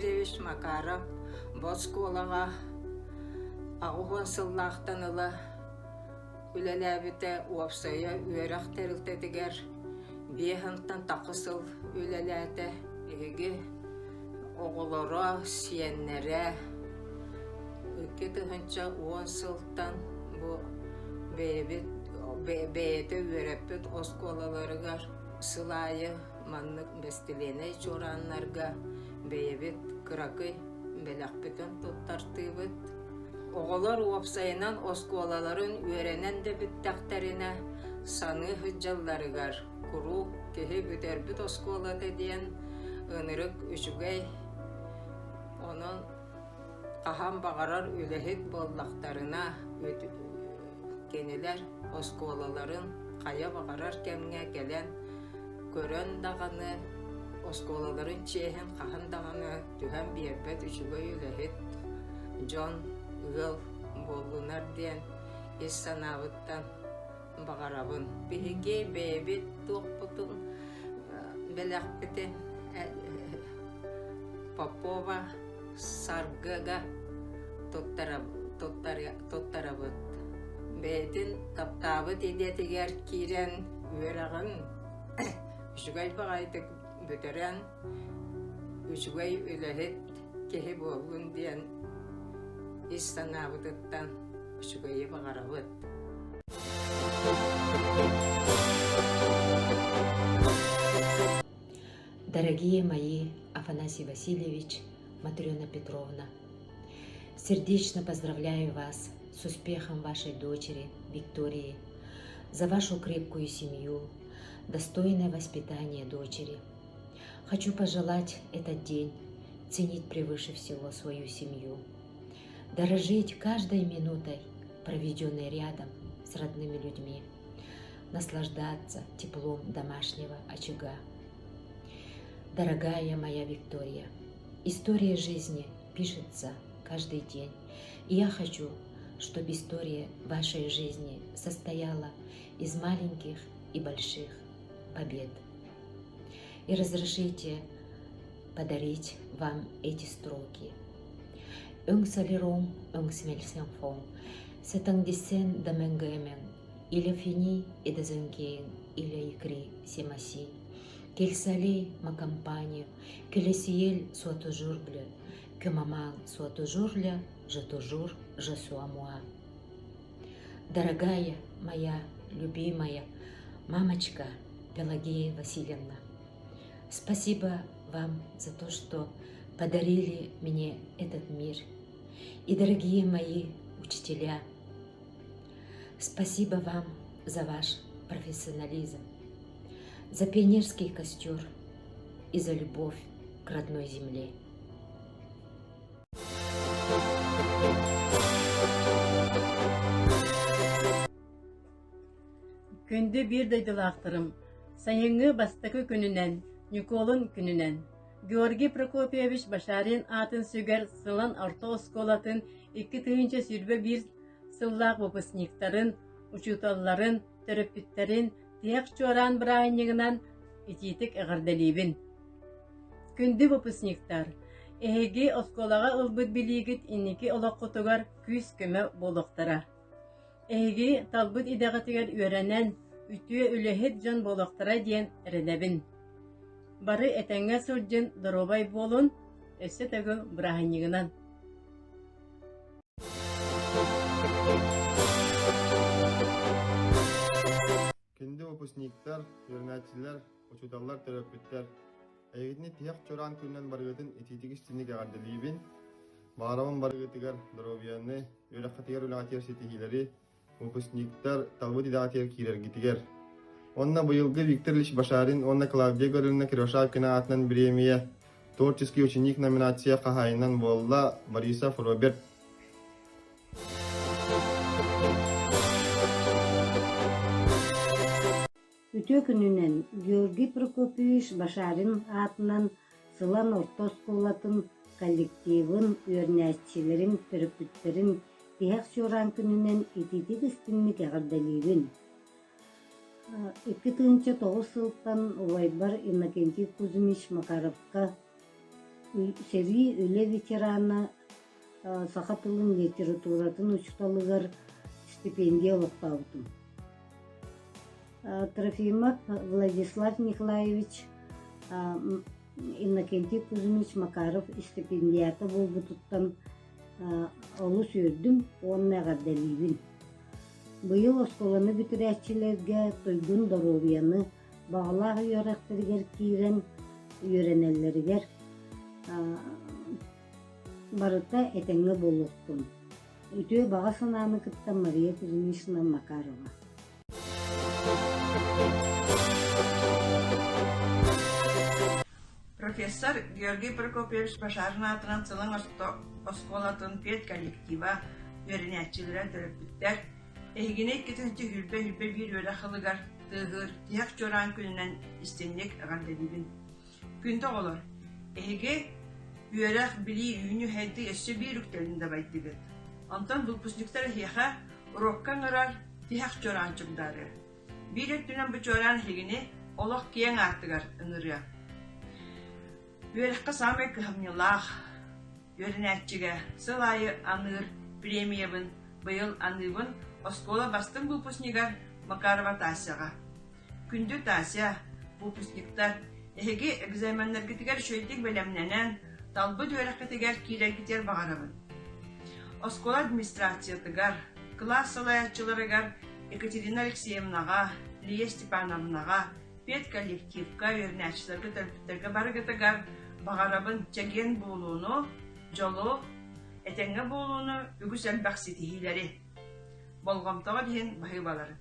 Дмитриевич Макаров бу оскуолаҕа 80 сыллаахтан ыла үлэлээбитэ, уопсайа үөрэх тэрилтэтигэр биэһинтэн тахса сыл үлэлээтэ. Биһиги оҕолоро, сиэннэрэ 2010 сылтан бу бэйэбит бэйэтэ үөрэппит оскуолаларыгар сыл аайы маннык бэстилиэнэй чуорааннарга бэйэбит кыракый бэлэхпитин туттартыыбыт. Оҕолор уопсайынан оскуолаларын үөрэнэн да бүттэхтэринэ саныы сылдьалларыгар куруук киһи бүтэрбит оскуолата диэн ынырык үчүгэй, онон хаһан баҕарар үлэһит буоллахтарына кинилэр оскуолаларын хайа баҕарар кэмҥэ кэлэн көрөн даҕаны оскуолаларын чиэһин хаһан даҕаны түһэн биэрбэт үчүгэй үлэһит дьон ыал буоллунар диэн ис санаабыттан баҕарабын. Биһиги бэйэбит туохпутун бэлэхпитин Попова Саргыга туттарабыт. Бэйэтин таптаабыт идэтигэр киирэн үөрэҕин үчүгэй баҕайытык бүтэрэн, үчүгэй үлэһит киһи буоллун диэн ис санаабытыттан үчүгэйи баҕарабыт. Дорогие мои Афанасий Васильевич, Матрена Петровна, сердечно поздравляю вас с успехом вашей дочери Виктории, за вашу крепкую семью, достойное воспитание дочери. Хочу пожелать этот день ценить превыше всего свою семью, дорожить каждой минутой, проведенной рядом с родными людьми, наслаждаться теплом домашнего очага. Дорогая моя Виктория, история жизни пишется каждый день, и я хочу, чтобы история вашей жизни состояла из маленьких и больших побед. И разрешите подарить вам эти строки. Өҥ солером, өҥ смельсенфон, сэтаҥдисен дамэнгэмэн, иля фини и дазанкеен, иля икри семаси. Quel soleil m'accompagne, que le ciel soit toujours bleu, que maman soit toujours là, je toujours je sois moi. Дорогая моя любимая мамочка Пелагея Васильевна, спасибо вам за то, что подарили мне этот мир. И, дорогие мои учителя, спасибо вам за ваш профессионализм, за пионерский костер и за любовь к родной земле. Күндү биир дойдулаахтарым, сайыҥҥы бастакы күнүнэн, Ньукуолун күнүнэн, Георгий Прокопьевич Башарин аатын сүгэр Сылан орто оскуолатын 2021 сыллаах выпускниктарын, учууталларын, төрөппүттэрин тиһэх чуораан бырааһынньыгынан итиитик эҕэрдэлиибин. Күндү выпускниктар, эһиги оскуолаҕа ылбыт билиигит инники олоххутугар күүс-көмө буолуохтара. Эһиги талбыт идэҕитигэр үөрэнэн, үтүө үлэһит дьон буолуохтара диэн эрэнэбин. Бары этэҥҥэ сылдьын, доруобай буолун, өссө төгүл бырааһынньыгынан! Күндү выпускниктар, үөрэнээччилэр, учууталлар, төрөппүттэр! Эйигитини тиһэх чуораан күнүнэн барыгытын итиитик истиҥник эҕэрдэлиибин. Баҕарабын барыгытыгар доруобуйаны, үөрэххитигэр үлэҕитигэр ситиһиилэри, выпускниктар талбыт идэҕитигэр киирэргитигэр. Уонна быйылгы Виктор Ильич Башарин уонна Клавдия Гавриловна Кривошапкина аатынан бириэмийэ «Творческий ученик» номинация хаһаайынан буолла Борисов Роберт. Үтүө күнүнэн Георгий Прокопьевич Башарин аатынан Сылан орто оскуолатын коллективын, үөрэнээччилэрин, төрөппүттэрин тиһэх чуораан күнүнэн итиитик истиҥник эҕэрдэлиибин. 2009 сылтан убайбар Иннокентий Кузьмич Макаровка. Сэрии үлэ ветерана саха тылын литературатын учууталыгар стипендия олохтообутум. Трофимов Владислав Николаевич Иннокентий Кузьмич Макаров стипендиата буолбутуттан олус үөрдүм уонна эҕэрдэлиибин. Быйыл оскуоланы бүтэрээччилэргэ туйгун доруобуйаны, баҕалаах үөрэхтэригэр киирэн үөрэнэллэригэр барыта этэҥҥэ буолуохтун. Үтүө баҕа санааны кытта Мария Кузьминична Макарова. Профессор Георгий Прокопьевич Башарин аатынан Сылаҥ оскуолатын педколлектива, үөрэнээччилэрэ, төрөппүттэр эһигини 2021 үөрэх сылыгар тыаһыыр тиһэх чуораан күнүнэн истиҥник эҕэрдэлиибин. Күндү оҕолор, эһиги үөрэх, билии, үүнүү-сайдыы өссө биир үктэлин дабайдыгыт. Онтон выпускниктар эһиэхэ урокка ыҥырар тиһэх чуораан чугдаарыа. Биир өттүнэн бу чуораан эһигини олох киэҥ аартыгар ыҥырыа. Үөрэххэ саамай кыһамньылаах үөрэнээччигэ сыл аайы аныыр премиябын быйыл аныыбын оскуола бастыҥ выпускнигар Макарова Тасяҕа. Күндү Тася, выпускниктар, эһиги экзаменнаргытыгар үчүгэйдик бэлэмнэнэн, талбыт үөрэххитигэр киирэргитигэр баҕарабын. Оскуола администрациятыгар, кылаас салайааччыларыгар Екатерина Алексеевнаҕа, Лия Степановнаҕа, педколлективка, үөрэнээччилэргэ, төрөппүттэргэ барыгытыгар баҕарабын чэгиэн буолууну, дьолу, этэҥҥэ буолууну, үгүс элбэх ситиһиилэри. Болҕомтоҕо иһин баһыыбаларын.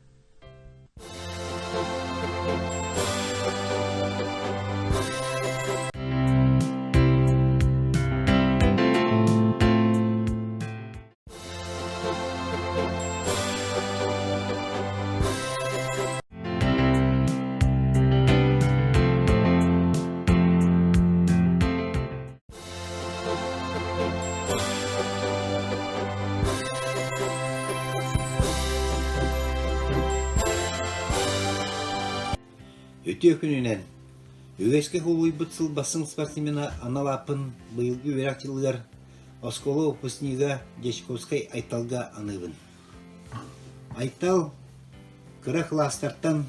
Үтүө күнүнэн! Үгэскэ кубулуйбут сыл бастыҥ спортсмена анал ааппын быйылгы үөрэх дьылыгар оскуола выпускнига Дьячковскай Айталга аныыбын. Айтал кыра кылаастартан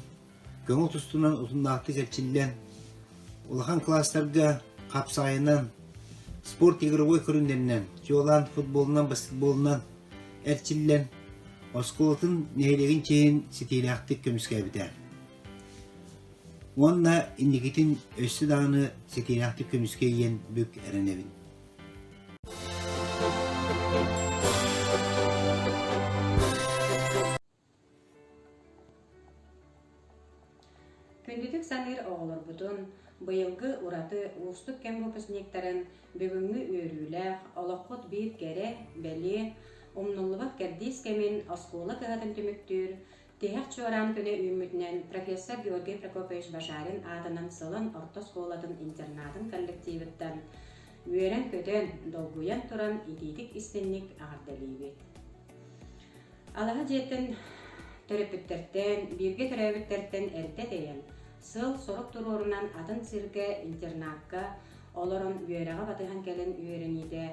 көҥүл тустуунан утумнаахтык эрчиллэн, улахан кылаастарга хапсаҕайынан, спорт игровой көрүҥнэринэн, чуолаан футболунан, баскетболунан эрчиллэн, оскуолатын нэһилиэгин чиэһин ситиилээхтик көмүскээбитэ. Уонна инникитин өссө даҕаны ситиилээхтик көмүскэйиэн бүк эрэнэбин. Күндүтүк саныыр оҕолорбутун, быйылгы ураты уустук кэм выпускниктарын бүгүҥҥү үөрүүлээх, олоххут биир кэрэ, бэлиэ, умнуллубат кэрдиис кэмин оскуола кыһатын түмүктүүр Тиһэх чуораан күнэ үүммүтүнэн профессор Георгий Прокопьевич Башарин аатынан Сылан орто оскуолатын интернатын коллективыттан үөрэн-көтөн, долгуйан туран итиитик-истинник эҕэрдэлиибит. Алаһа дьиэттэн төрөппүттэртэн, бииргэ төрөөбүттэртэн эрдэ тэйэн, сыал-сорук туруорунан атын сиргэ интернакка олорон үөрэҕи батыһан кэлэн үөрэниитэ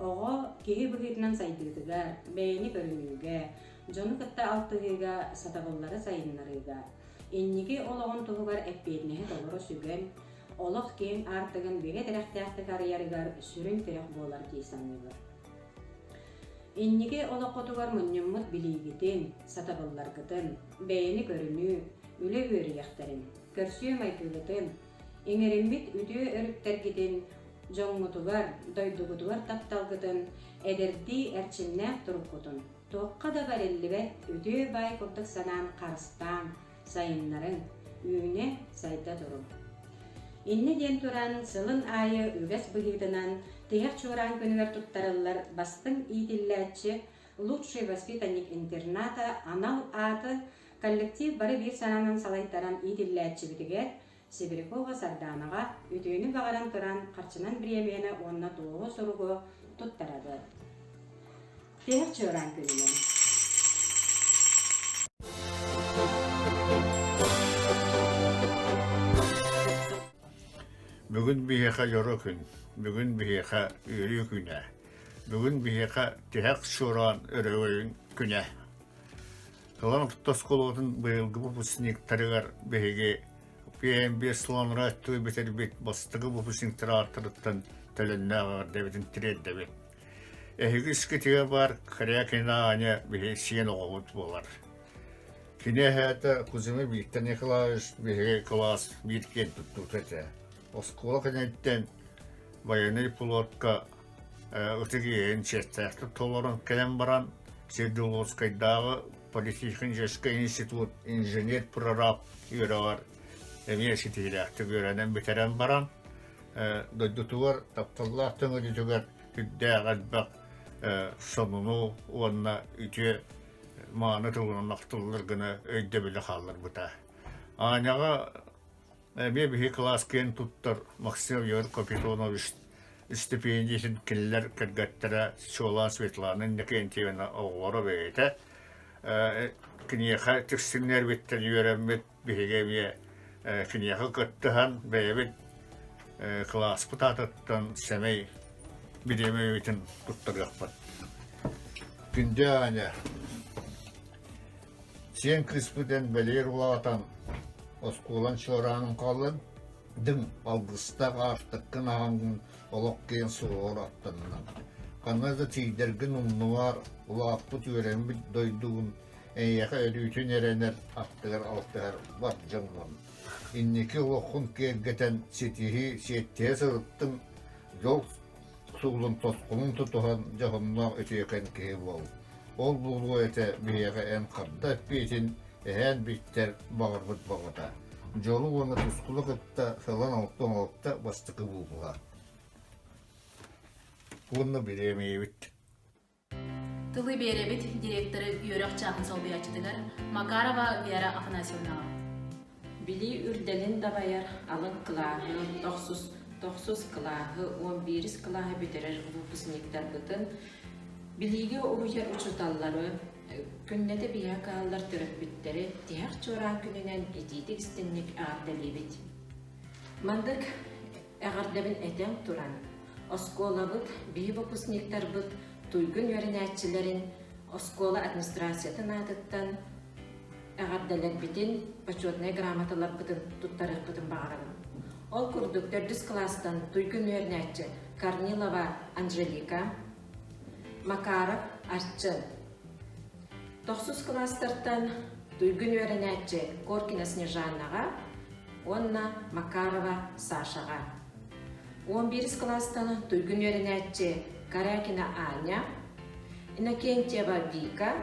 оҕо киһи быһыытынан сайдыытыгар, бэйэни көрүнүүгэ, дьону кытта алтыһыыга сатабыллары сайыннарыыга, инники олоҕун туһугар эппиэтинэһи толору сүгэн, олох киэҥ аартыгын бигэ тирэхтээхтик арыйарыгар сүрүн тирэх буолар дии саныыбын. Инники олоххутугар мунньуммут билиигитин, сатабылларгытын, бэйэни көрүнүү, үлэ үөрүйэхтэрин, көрсүө майгыгытын, иҥэриммит үтүө өрүттэргитин, дьоҥҥутугар, дойдугутугар тапталгытын, эдэрдии эрчимнээх туруккутун туохха да бэриллибэт үтүө баай курдук санаан харыстааҥ, сайыннарыҥ, үүнэ, сайда туруҥ. Иннэ диэн туран, сылын аайы үгэс быһыытынан тиһэх чуораан күнүгэр туттарыллар бастыҥ иитиллээччи «Лучший воспитанник интерната» анал ааты коллектив бары биир санаанан салайтаран иитиллээччибитигэр Сибирякова Сардаанаҕа үтүөнү баҕаран туран харчынан бириэмийэни уонна туоһу суругу туттарабыт. Тиһэх чуораан күнүнэн. Бүгүн биһиэхэ дьоро күн. Бүгүн биһиэхэ үөрүү күнэ. Бүгүн биһиэхэ тиһэх чуораан өрөгөйүн күнэ. Сылан орто оскуолатын быйылгы выпускниктарыгар биһиги PMB Сыланра өттүгэр бүтэрбит бастакы выпускниктар ааттарыттан төлөннөөх эҕэрдэбитин тириэрдэбит. Эһиги искитигэ баар Корякина Аня биһи сиэн оҕобут буолар. Кини эһээтэ Кузьма Виктор Николаевич биһиги кылаас биир киэн туттуута этэ. Оскуола кэнниттэн военный пилотка ытык иэһин чиэстээхтик толорон кэлэн баран Свердловскайдааҕы политехническэй институт инженер-прораб үөрэҕэр эмиэ ситиһиилээхтик үөрэнэн бүтэрэн баран дойдутугар тапталлаах төҥүлүтүгэр сүрдээх элбэх сонуну уонна үтүө мааны тылынан ахтыллар гына өйдөбүлү хаалларбыта. Аняҕа Эмиэ биһи кылаас киэн туттар Максим Егор Капитонович стипендиятын кинилэр кэргэттэрэ чуолаан Светлана Иннокентьевна оҕолоро бэйэтэ киниэхэ тиксиннэрбиттэн үөрэммит биһиги эмиэ киниэхэ кыттыһан бэйэбит кылааспыт аатыттан сэмэй бириэмэбитин туттарыахпыт. Күндү Аня, Сиэн кыыспыт эн бэлиэр улаатан, оскуолаҥ чуораанын хааллын, дыҥ алгыстаах аартыккын аһаҥҥын олох киэҥ суоҕар аттаннын. Ханна да тиийдэргин умнумаар, улааппыт үөрэммит дойдугун эйиэхэ өрүүтүн эрэнэр, аттыгар алтыһар бар дьоҥҥун. Инники олоххун киэргэтэн ситиһии сиэттиһэ сырыттыҥ, дьол Суолун тосхолун тутуһан дьоһуннаах үтүөкэн киһи буол. Ол буолуо этэ биһиэхэ эн харда эппиэтин эһээн биттэр баҕарбыт баҕата. Дьолу уонна тускулу кытта сылан 66 бастакы буукула. Уонна бириэмийэбит. Тылы биэрэбит директоры үөрэх чааһын солбуйааччытыгар Макарова Вера Афанасьевнаҕа. Билии үрдэлин дабайар алын кылааһы, тохсус, тохсус кылааһы, уон биирис кылааһы бүтэрэр выпускниктарбытын, билиигэ уһуйар учууталлары, күннэтэ биһиэхэ кыһаллар төрөппүттэри тиһэх чуораан күнүнэн итиитик истиҥник эҕэрдэлиибит. Маннык Эҕэрдэбин этэн туран, оскуолабыт биһи выпускниктарбыт туйгун үөрэнээччилэрин оскуола администрациятын аатыттан эҕэрдэлэрбитин, почетнай грамоталарбытын туттарыахпытын баҕарабын. Ол курдук төрдүс кылаастан туйгун үөрэнээччи Корнилова Анжелика, Макаров Арчын. Тохсус кылаастартан туйгун үөрэнээччи Коркина Снежанаҕа уонна Макарова Сашаҕа. Уон биирис кылаастан туйгун үөрэнээччи Корякина Аня, Иннокентьева Вика,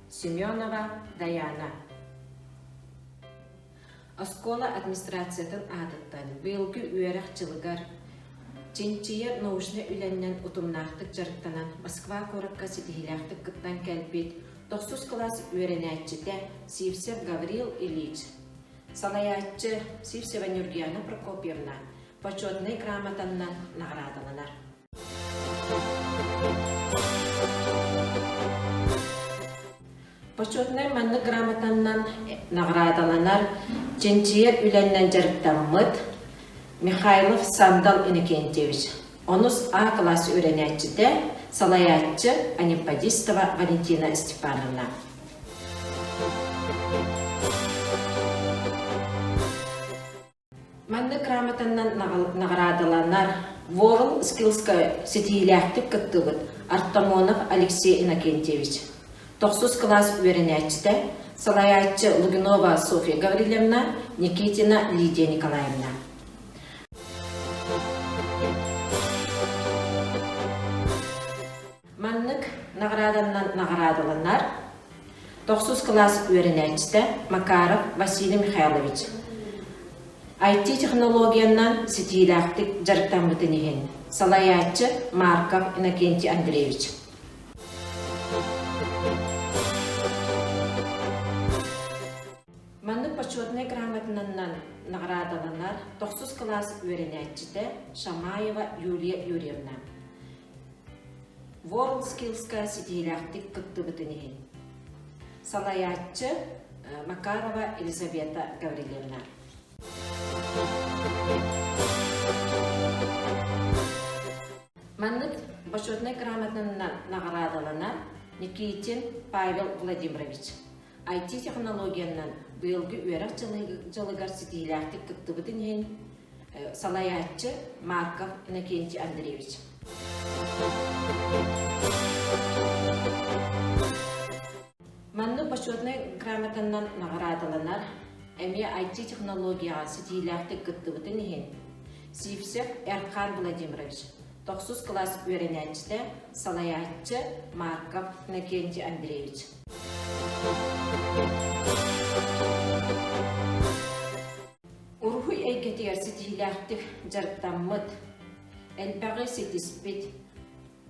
Семенова Даяна. Оскуола администрациятын аатыттан быйылгы үөрэх дьылыгар чинчийэр научнай үлэннэн утумнаахтык дьарыктанан Москва куоракка ситиһиилээхтик кыттан кэлбит тохсус кылаас үөрэнээччитэ Сивцев Гаврил Ильич, салайааччы Сивцева Нюргияна Прокопьевна почетнай грамотаннан наҕараадаланар. Почетнай маннык грамотаннан наҕараадаланар чинчийэр үлэннэн дьарыктаммыт Михайлов Сандал Иннокентьевич, онус А кылаас үөрэнээччитэ, салайааччы Анемподистова Валентина Степановна. Маннык грамотаннан наҕараадаланар World Skills-ка ситиһиилээхтик кыттыбыт Артамонов Алексей Иннокентьевич, тохсус кылаас үөрэнээччитэ, салайааччы Лугинова Софья Гаврильевна, Никитина Лидия Николаевна. Маннык наҕарааданнан наҕараадаланар тохсус кылаас үөрэнээччитэ Макаров Василий Михайлович IT-технологиянан ситиилээхтик дьарыктаммытын иһин салайааччы Марков Иннокентий Андреевич. Маннык почетнай грамотанан наҕараадаланар тохсус кылаас үөрэнээччитэ Шамаева Юлия Юрьевна. WorldSkills-ка ситиһиилээхтик кыттыбытын иһин. Салайааччы Макарова Елизавета Гаврильевна. Почетнай грамотанан наҕараадаланар Никитин Павел Владимирович. IT-технологиянан быйылгы үөрэх дьылыгар ситиһиилээхтик кыттыбытын иһин салайааччы Марков Иннокентий Андреевич. Маннык бочуотунай грамотаннан наҕараадаланар, эмиэ IT-технологияҕа ситиилээхтик кыттыбытын иһин Сивцев Эрхан Владимирович, тохсус кылаас үөрэнээччитэ, салайааччы Марков Иннокентий Андреевич. Уруһуй эйгэтигэр ситиһиилээхтик дьарыктаммыт, элбэҕи ситиспит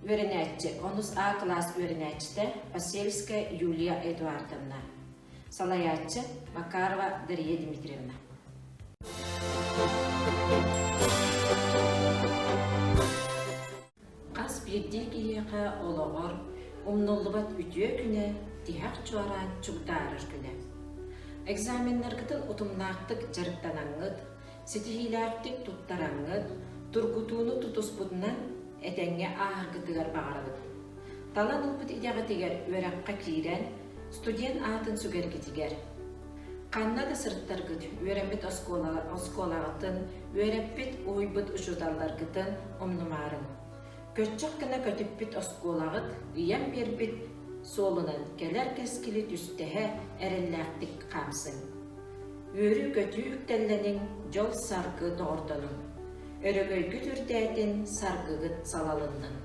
үөрэнээччи, онус А кылаас үөрэнээччитэ Посельская Юлия Эдуардовна, салайааччы Макарова Дария Дмитриевна. Хас биирдии киһиэхэ олоҕор умнуллубат үтүө күнэ тиһэх чуораан чугдаарар күнэ. Экзаменнаргытын утумнаахтык дьарыктанаҥҥыт, ситиһиилээхтик туттараҥҥыт, тургутууну тутуспутунан этэҥҥэ ааһаргытыгар баҕарабыт. Талан ылбыт идэҕитигэр үөрэххэ киирэн, студент аатын сүгэргитигэр, ханна да сырыттаргыт үөрэммит оскуолаҕытын, үөрэппит, уһуйбут учууталларгытын умнумаарыҥ. Көччөх гына көтүппүт оскуолаҕыт ыйан биэрбит суолунан кэлэр кэскили түстэһэ эрэллээхтик хаамсыҥ. Үөрүү-көтүү үктэллэниҥ, дьол-саргы доҕордонуҥ. Өрөгөйгүт үрдээтин, саргыгыт салалыннын.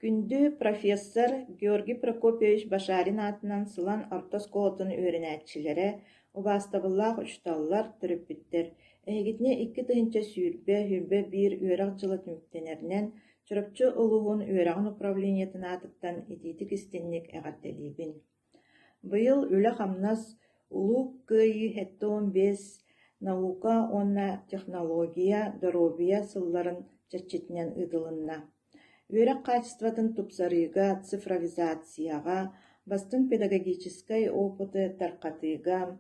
Күндү профессор Георгий Прокопьевич Башарин аатынан Сылан орто оскуолатын үөрэнээччилэрэ, убаастабыллаах учууталлар, төрөппүттэр! Эһигитини 2020, 21 үөрэх дьыла түмүктэнэринэн Чурапчы улууһун үөрэҕин управлениетын аатыттан итиитик-истиҥник эҕэрдэлиибин! Быйыл үлэ-хамнас Улуу Кыайыы 75, Наука уонна технология, Доруобуйа сылларын чэрчитинэн ыытылынна. Үөрэх хаачыстыбатын тупсарыыга, цифровизацияҕа, бастыҥ педагогическай опыты тарҕатыыга,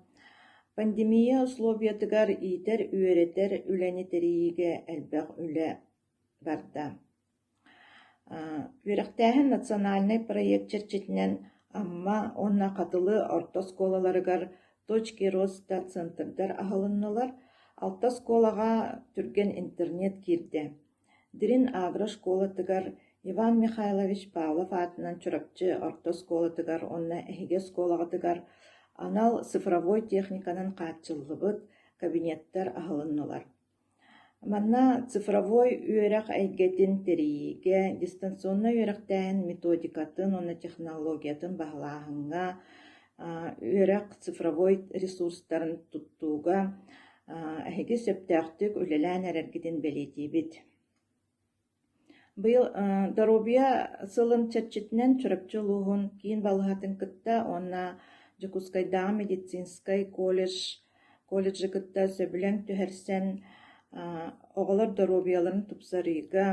пандемия условиятыгар иитэр-үөрэтэр үлэни тэрийиигэ элбэх үлэ барда. Үөрэхтээһин национальнай проект чэрчитинэн Амма уонна Хатылы орто оскуолаларыгар «Точки роста» центрдар аһылыннылар, алта оскуолаҕа түргэн интернет киирдэ. Дирин агро-школатыгар Иван Михайлович Павлов аатынан Чурапчы орто оскуолатыгар уонна эһиги оскуолаҕытыгар анал цифровой техниканан хааччыллыбыт кабинеттар аһылыннылар. Манна цифровой үөрэх эйгэтин тэрийиигэ, дистанционнай үөрэхтээһин методикатын уонна технологиятын баһылааһыҥҥа, үөрэх цифровой ресурстарын туттууга эһиги сөптөөхтүк үлэлээн эрэргитин бэлиэтиибит. Быйыл Доруобуйа сылын чэрчитинэн Чурапчы улууһун киин балыыһатын кытта уонна Дьокуускайдааҕы медицинскэй колледж колледжы кытта сөбүлэҥ түһэрсэн, оҕолор доруобуйаларын тупсарыыга,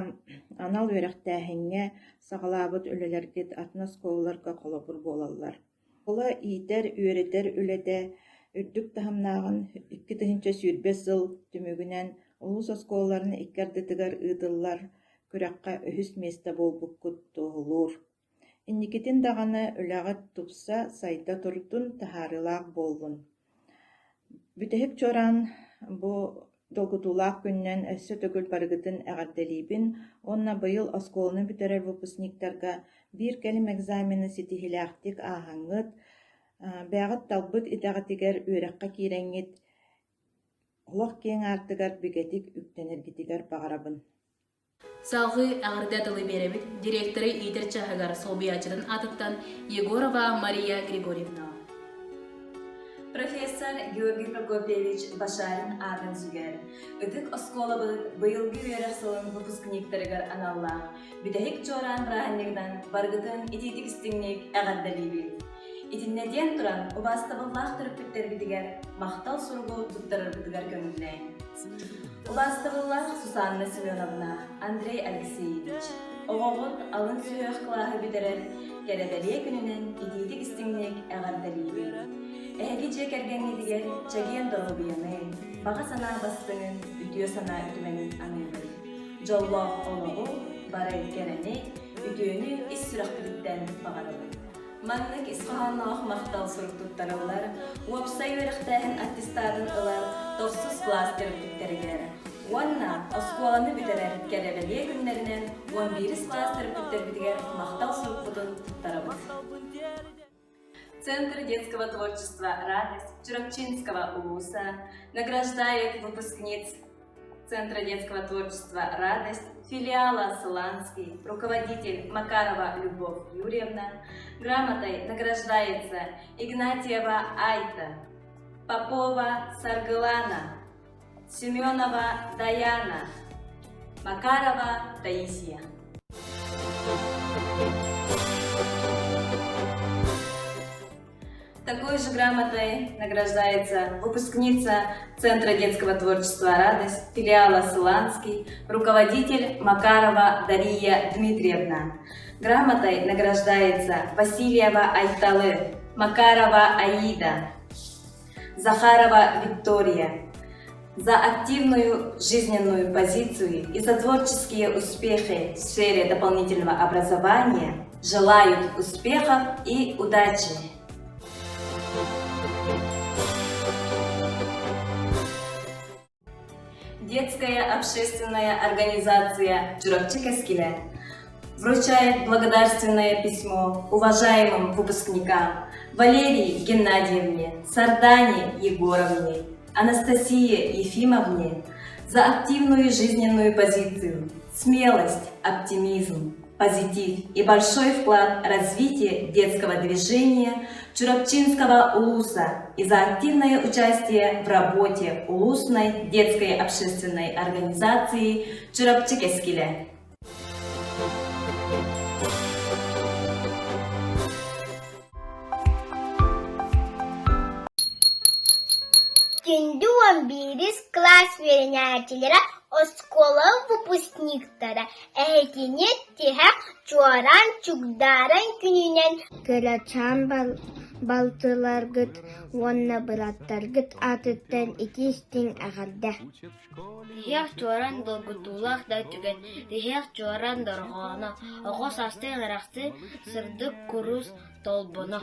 анал үөрэхтээһиҥҥэ саҕалаабыт үлэлэргит атын оскуолаларга холобур буолаллар. Оскуола иитэр-үөрэтэр үлэтэ үрдүк таһымнааҕын 2020 сыл түмүгүнэн улуус оскуолаларын икки ардытыгар ыытыллар күрэххэ үһүс миэстэ буолбуккут туоһулуур. Инникитин даҕаны үлэҕит тупса, сайда турдун, таһаарыылаах буоллун. Бүтэһик чуораан бу долгутуулаах күнүнэн өссө төгүл барыгытын эҕэрдэлиибин уонна быйыл оскуоланы бүтэрэр выпускниктарга биир кэлим экзамены ситиһиилээхтик ааһаҥҥыт, бэйэҕит талбыт идэҕитигэр үөрэххэ киирэҥҥит олох киэҥ аартыгар бигэтик үктэнэргитигэр баҕарабын. Салгыы эҕэрдэ тылы биэрэбит директоры иитэр чааһыгар солбуйааччытын аатыттан Егорова Мария Григорьевна. Профессор Георгий Прокопьевич Башарин аатын сүгэр Ытык оскуолабыт быйылгы үөрэх сылын выпускниктарыгар аналлаах бүтэһик чуораан бырааһынньыгынан барыгытын итиитик-истиҥник эҕэрдэлиибит. Итиннэ диэн туран, убаастабыллаах төрөппүттэрбитигэр махтал суругу туттарарбытыгар көҥүллээҥ. Убаастабыллаах Сусанна Семеновна, Андрей Алексеевич, оҕоҕут алын сүһүөх кылааһы бүтэрэр кэрэ-бэлиэ күнүнэн итиитик-истиҥник эҕэрдэлиибит. Эһиги дьиэ кэргэҥҥитигэр чэгиэн доруобуйаны, баҕа санаа бастыҥын, үтүө санаа үтүмэнин аныыбыт. Дьоллоох олоҕу, бары кэрэни, үтүөнү ис сүрэхпититтэн баҕарабыт. Маннык ис хоһоонноох махтал сурук туттарыллар, уопсай үөрэхтээһин аттестатын ылар тохсус кылаас төрөппүттэригэр уонна оскуоланы бүтэрэр кэрэ-бэлиэ күннэринэн 11 кылаас төрөппүттэрбитигэр махтал сурукпутун туттарабыт. Центр детского творчества «Радость» Чурапчинского улуса награждает выпускниц Центра детского творчества «Радость», филиала «Сыланский», руководитель Макарова Любовь Юрьевна, грамотой награждается Игнатьева Айта, Попова Саргылана, Семенова Даяна, Макарова Таисия. Такой же грамотой награждается выпускница Центра детского творчества «Радость» филиала «Сыланский», руководитель Макарова Дарья Дмитриевна. Грамотой награждается Васильева Айталы, Макарова Аида, Захарова Виктория за активную жизненную позицию и за творческие успехи в сфере дополнительного образования желают успехов и удачи! Детская общественная организация «Чурапчы Кэскилэ» вручает благодарственное письмо уважаемым выпускникам Валерии Геннадьевне, Сардане Егоровне, Анастасии Ефимовне за активную жизненную позицию, смелость, оптимизм, позитив и большой вклад в развитие детского движения Чурапчинского улуса и за активное участие в работе улусной детской общественной организации Чурапчы Кэскилэ. Күндү уон биирис кылаас үөрэнээччилэрэ, оскуола выпускниктара эһигини тиһэх чуораан чугдааран күнүнэн Кырачаан балтыларгыт уонна бырааттаргыт аатыттан итии-истиҥ эҕэрдэ! Тиһэх чуораан долгутуулаах да түгэн, тиһэх чуораан дорҕооно, оҕо саастыы ыҥырахсыы, сырдык курус толбоно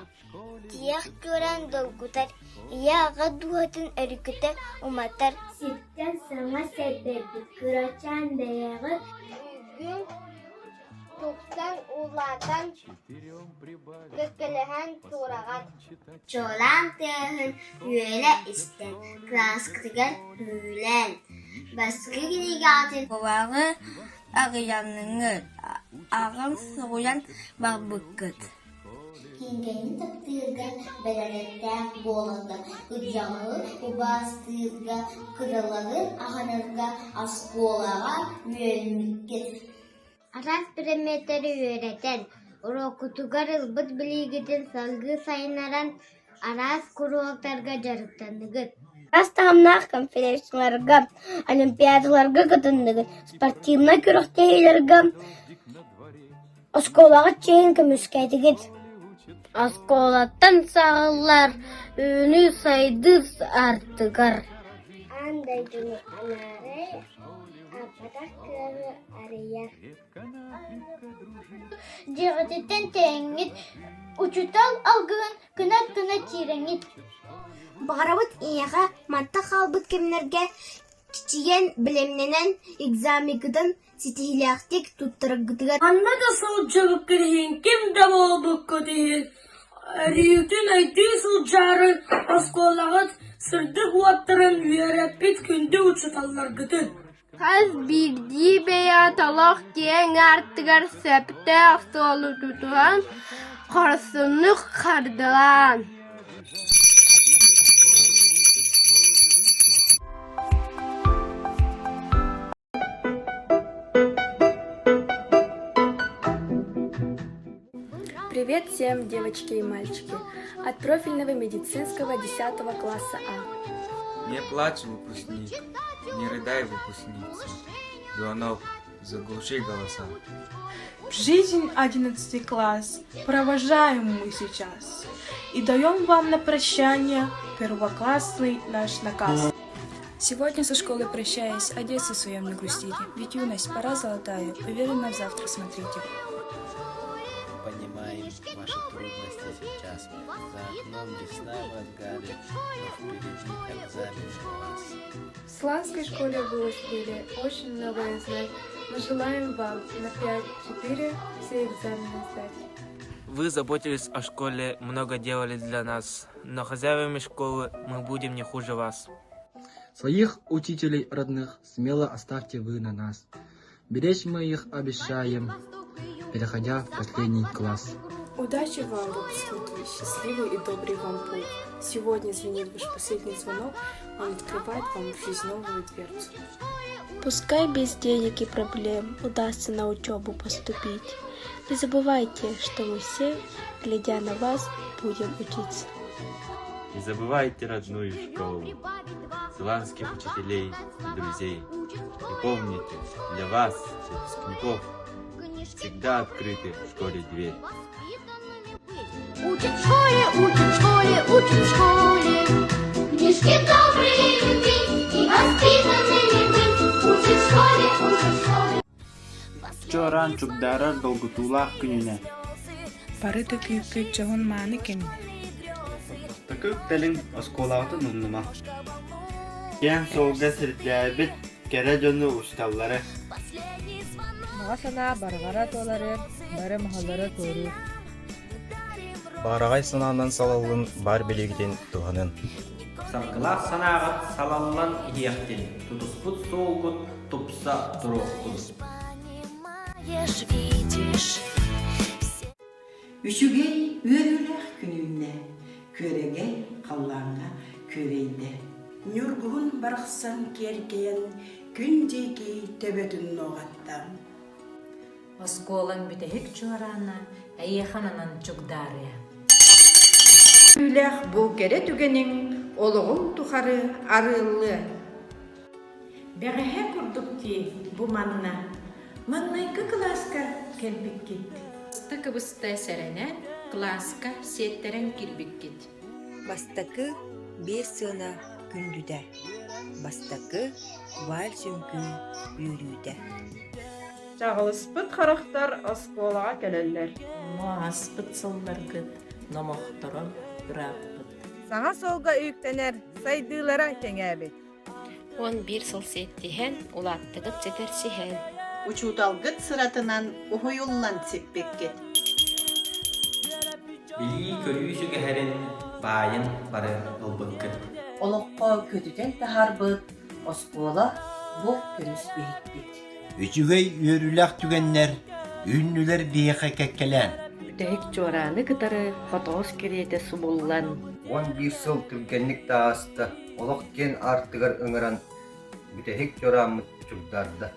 Тиһэх чуораан долгутар, ийэ-аҕа дууһатын өрүкүтэ уматар Сиртэн саҥа сэрбэйбит кырачаан бэйэҕит Бүгүн тупсан улаатан, кэккэлэһэн тураҕыт Чуолаан тыаһын үөрэ истэн, кырааскатыгар бүүлээн, бастакы кинигэҕитин Кулааҕы арыйаҥҥыт, аҕам соһуйан барбыккыт Кинигэни таптыырга, бэрээдэктээх буоларга, кырдьаҕаһы убаастыырга, кыралары аһынарга оскуолаҕа үөрэммиккит Араас предметтэри үөрэтэн, уруоккутугар ылбыт билиигитин салгыы сайыннаран, араас куруһуоктарга дьарыктанныгыт. Араас таһымнаах конференцияларга, олимпиадаларга кытынныгыт, спортивнай күрэхтэһиилэргэ оскуолаҕыт чиэһин көмүскээтигит. Оскуолаттан саҕыллар үүнүү-сайдыы аартыгар Аан дойдуну анаарай, ааппатах кыаҕы арыйар Дьиэҕититтэн тэйэҥҥит, учуутал алгыһын кынат-кына киирэҥҥит Баҕарабыт эйиэхэ мантан хаалбыт кэмнэргэ чичийэн, бэлэмнэнэн экзамеҥҥытын ситиһиилээхтик туттараргытыгар Ханна да сылдьыбыккыт иһин, ким да буолбуккут иһин, өрүүтүн өйдүү сылдьаары оскуолаҕыт сырдык уоттарын үөрэппит күндү учууталларгытын Хас биирдии бэйэҕэ талах киэҥ аартыгар сөптөөх суолу тутуһан, хорсуннук хардылаан. Привет всем, девочки и мальчики, от профильного медицинского 10 класса А. Не плачь, выпускник, не рыдай, выпускница. Звонок. Заглуши голоса. В жизнь одиннадцатый класс провожаем мы сейчас и даем вам на прощание первоклассный наш наказ. Сегодня со школы прощаясь, о детстве своем не грустите, ведь юность пора золотая, уверенно в завтра смотрите. Понимаем ваши трудности сейчас. За окном весна в разгаре, но впереди экзамен у вас. В Сланской школе вы успели очень многое знать. Мы желаем вам на 5-4 все экзамены сдать. Вы заботились о школе, много делали для нас, но хозяевами школы мы будем не хуже вас. Своих учителей родных смело оставьте вы на нас. Беречь мы их обещаем, переходя в последний класс. Удачи вам, выпускники, счастливый и добрый вам путь. Сегодня звенит ваш последний звонок, он открывает вам в жизнь новую дверцу. Пускай без денег и проблем удастся на учебу поступить. Не забывайте, что мы все, глядя на вас, будем учиться. Не забывайте родную школу, силанских учителей и друзей. И помните, для вас, выпускников, всегда открыты в школе дверь. Учат в школе, учат в школе, учат в школе. Книжки добрые любить и воспитанными быть. Учат в школе, учат в школе. Чуораан чугдаарар долгутуулаах күнүнэн Бары да күүппүт дьоһун мааны кэмнэ. Бастакы үктэлиҥ оскуолаҕытын умнума. Киэҥ суолга сирдээбит кэрэ дьону усталлары. Баҕа санаа барҕара туолары, бары моһоллору туоруур. Баараҕай санаанан салаллын баар билиигитин туһанын. Саргылаах санааҕыт салаллан иһиэхтин, тутуспут суолгут тупса туруохтун. Үчүгэй үөрүүлээх күнүүннэ, күөрэгэй халлааҥҥа күөрэйдэ. Ньургуһун барахсан киэркэйэн күн диэки төбөтүн нуоҕатта. Оскуолаҥ бүтэһик чуораана эйиэхэ ананан чугдаарыа. Түүлээх бу кэрэ түгэниҥ олоҕуҥ тухары арыаллыа. Бэҕэһээ курдук дии бу манна, маҥнайгы кылааска кэлбиккит. Кыбыста-кыбыста сэрэнэн кылааска сиэттэрэн киирбиккит. Бастакы биэс сыана күндүтэ, бастакы вальс үҥкүү үөрүүтэ. Чаҕылыспыт харахтар оскуолаҕа кэлэллэр. Ааспыт сылларгыт номохторо ырааппыт. Саҥа суолга үктэнэр сайдыылара кэҥээбит. 11 сыл сиэттиһэн, улааттыгыт ситэрсиһэн. Учууталгыт сыратынан уһуйуллан сиппиккит. Билии-көрүү сүгэһэрин баайын бары ылбыккыт. Олоххо көтүтэн таһаарбыт оскуола бу көмүс биһикпит. Үчүгэй үөрүүлээх түгэннэр үүннүлэр биһиэхэ кэккэлээн. Бүтэһик чуорааны кытары хотоҕос кэриэтэ субуллан. 11 сыл түргэнник да ааста, олох диэн аартыгар ыҥыран, бүтэһик чуорааммыт чугдаарда.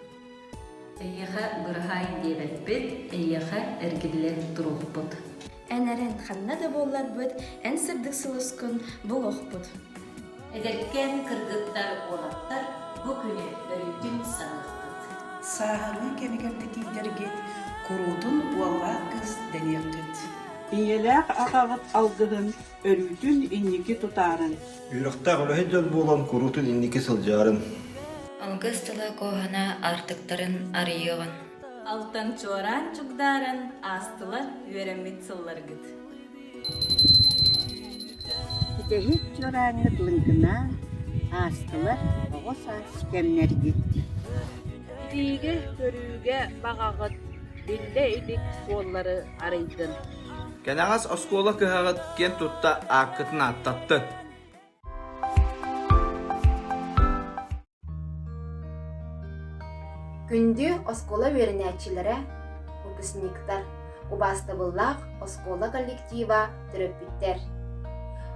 Эйиэхэ быраһаай диэбэппит, эйиэхэ эргиллэн туруохпут. Эн эрэн ханна да буолларбыт, эн сырдык сулускун булуохпут. Эдэркээн кыргыттар, уолаттар бу күнү өрүүтүн саныахпыт. Сааһырыы кэмигэр да тиийдэргит, куруутун уоллаах кыыс дэниэххит. Ийэлээх аҕаҕыт алгыһын өрүүтүн инники тутаарын. Үөрэхтээх үлэһит дьон буолан куруутун инники сылдьаарын. Алгыс тыла куоһана аартыктарын арыйыаҕын. Алтан чуораан чугдааран аастылар үөрэммит сылларгыт. Бүтэһик чуорааҥҥыт лыҥкынаан аастылар оҕо саас кэмнэргит. Билиигэ-көрүүгэ баҕаҕыт биллэ илик суоллары арыйдын. Кэнэҕэс оскуола кыһаҕыт киэн тутта ааккытын ааттаттын. Күндү оскуола үөрэнээччилэрэ, выпускниктар, убаастабыллаах оскуола коллектива, төрөппүттэр!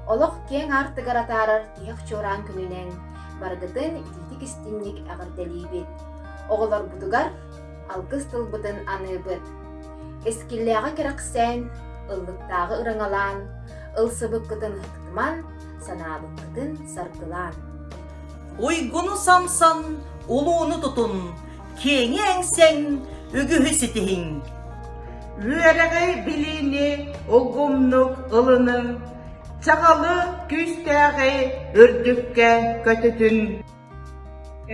Олох киэҥ аартыгар атаарар тиһэх чуораан күнүнэн барыгытын итиитик-истиҥник эҕэрдэлиибит! Оҕолорбутугар алгыс тылбытын аныыбыт! Кэскиллээҕи кэрэхсээн, ыллыктааҕы ыраҥалаан, ылсыбыккытын ыһыктыман, санаабыккытын саргылаан! Уйгуну самсан, улууну тутун, киэҥи эҥсэҥ, үгүһү ситиһиҥ. Үөрэҕи билиини улгумнук ылыныҥ, чаҕылы күүстээҕи үрдүккэ көтүтүҥ.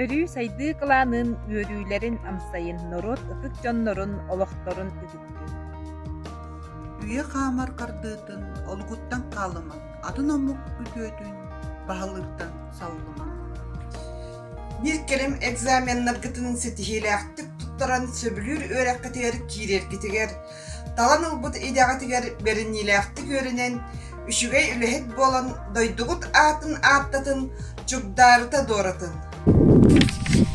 Өрүү сайдыы кылаанын үөрүүлэрин амсайын, норуот ытык дьоннорун олохторун үтүктүн. Үйэ хаамар хардыытын олугуттан хаалымаҥ, атын омук үтүөтүн баһылыыртан саллымаҥ. Биир кэлим экзаменнаргытын ситиһиилээхтик туттаран сөбүлүүр үөрэххитигэр киирэргитигэр, талан ылбыт идэҕитигэр бэриниилээхтик үөрэнэн, үчүгэй үлэһит буолан дойдугут аатын ааттатын, чугдаарыта дуоратын.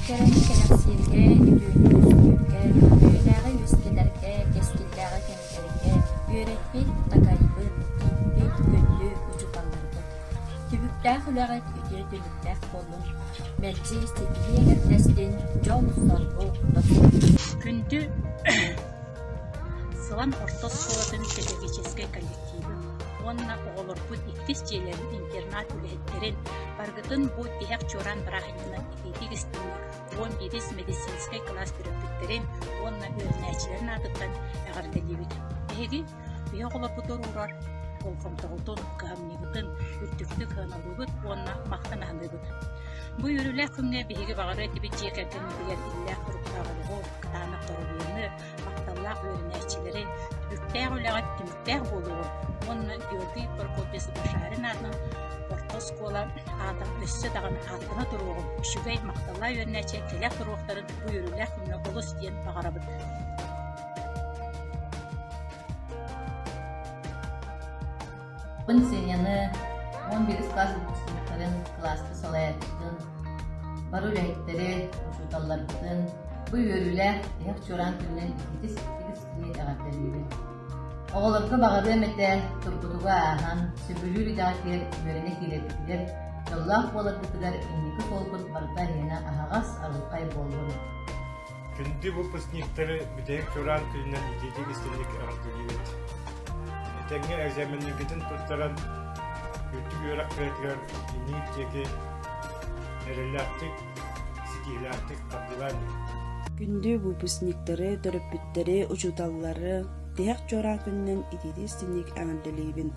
Кэрэни кэрэхсииргэ, үтүөнү үстүүргэ, үйэлээҕи үөскэтэргэ, кэскиллээҕи кэмитэргэ үөрэппит, такайбыт, ииппит күндү учууталларбыт. Түбүктээх үлэҕит үтүө түмүктээх буоллун, мэлдьи ситиһии эҥэрдэстин, дьол-соргу тосхойдун. Күндү Сылан орто оскуолатын педагогическай коллективын уонна оҕолорбут иккис дьиэлэрин интернат үлэһиттэрин барыгытын бу тиһэх чуораан бырааһынньыгынан итиитик истиҥник 11 медицинскэй кылаас төрөппүттэрин уонна үөрэнээччилэрин аатыттан эҕэрдэлиибит. Эһиги биһи оҕолорбутугар уурар болҕомтоҕутун, кыһамньыгытын үрдүктүк сыаналыыбыт уонна махтана саныыбыт. Бу үөрүүлээх күҥҥэ биһиги баҕарыа этибит дьиэ кэргэммитигэр иллээх туруктаах олоҕу, кытаанах доруобуйаны, махталлаах үөрэнээччилэри, түбүктээх үлэҕит түмүктээх буолуоҕун уонна Георгий Прокопьевич Башарин аатынан орто оскуола аата өссө даҕаны ааттана туруоҕун, үчүгэй махталлаах үөрэнээччи кэлэ туруохтарын бу үөрүүлээх күҥҥэ олус диэн баҕарабыт. Сеняны 11 класс выпускниктарын, кылааска салайааччытын, бары үлэһиттэри, учууталларбытын бу үөрүүлээх тиһэх чуораан күнүнэн ититис-ититис эҕэрдэлиибин. Оҕолорго баҕарыам этэ тургутугу ааһан, сөбүлүүр идэҕитигэр үөрэнэ киирэргитигэр, дьоллоох буоларгытыгар инники суолгут барыта эһиэнэ аһаҕас, арылхай буоллун. Күндү выпускниктары бүтэһик чуораан күнүнэн итиитик истинник эҕэрдэлиибит. Этэҥҥэ экзаменнаргытын туттаран, үрдүк үөрэх кыһатыгар иннигит диэки эрэллээхтик, ситиһиилээхтик хардыылаан иһин. Күндү выпускниктары, төрөппүттэри, учууталлары тиһэх чуораан күнүнэн итиитик истинник эҕэрдэлиибин.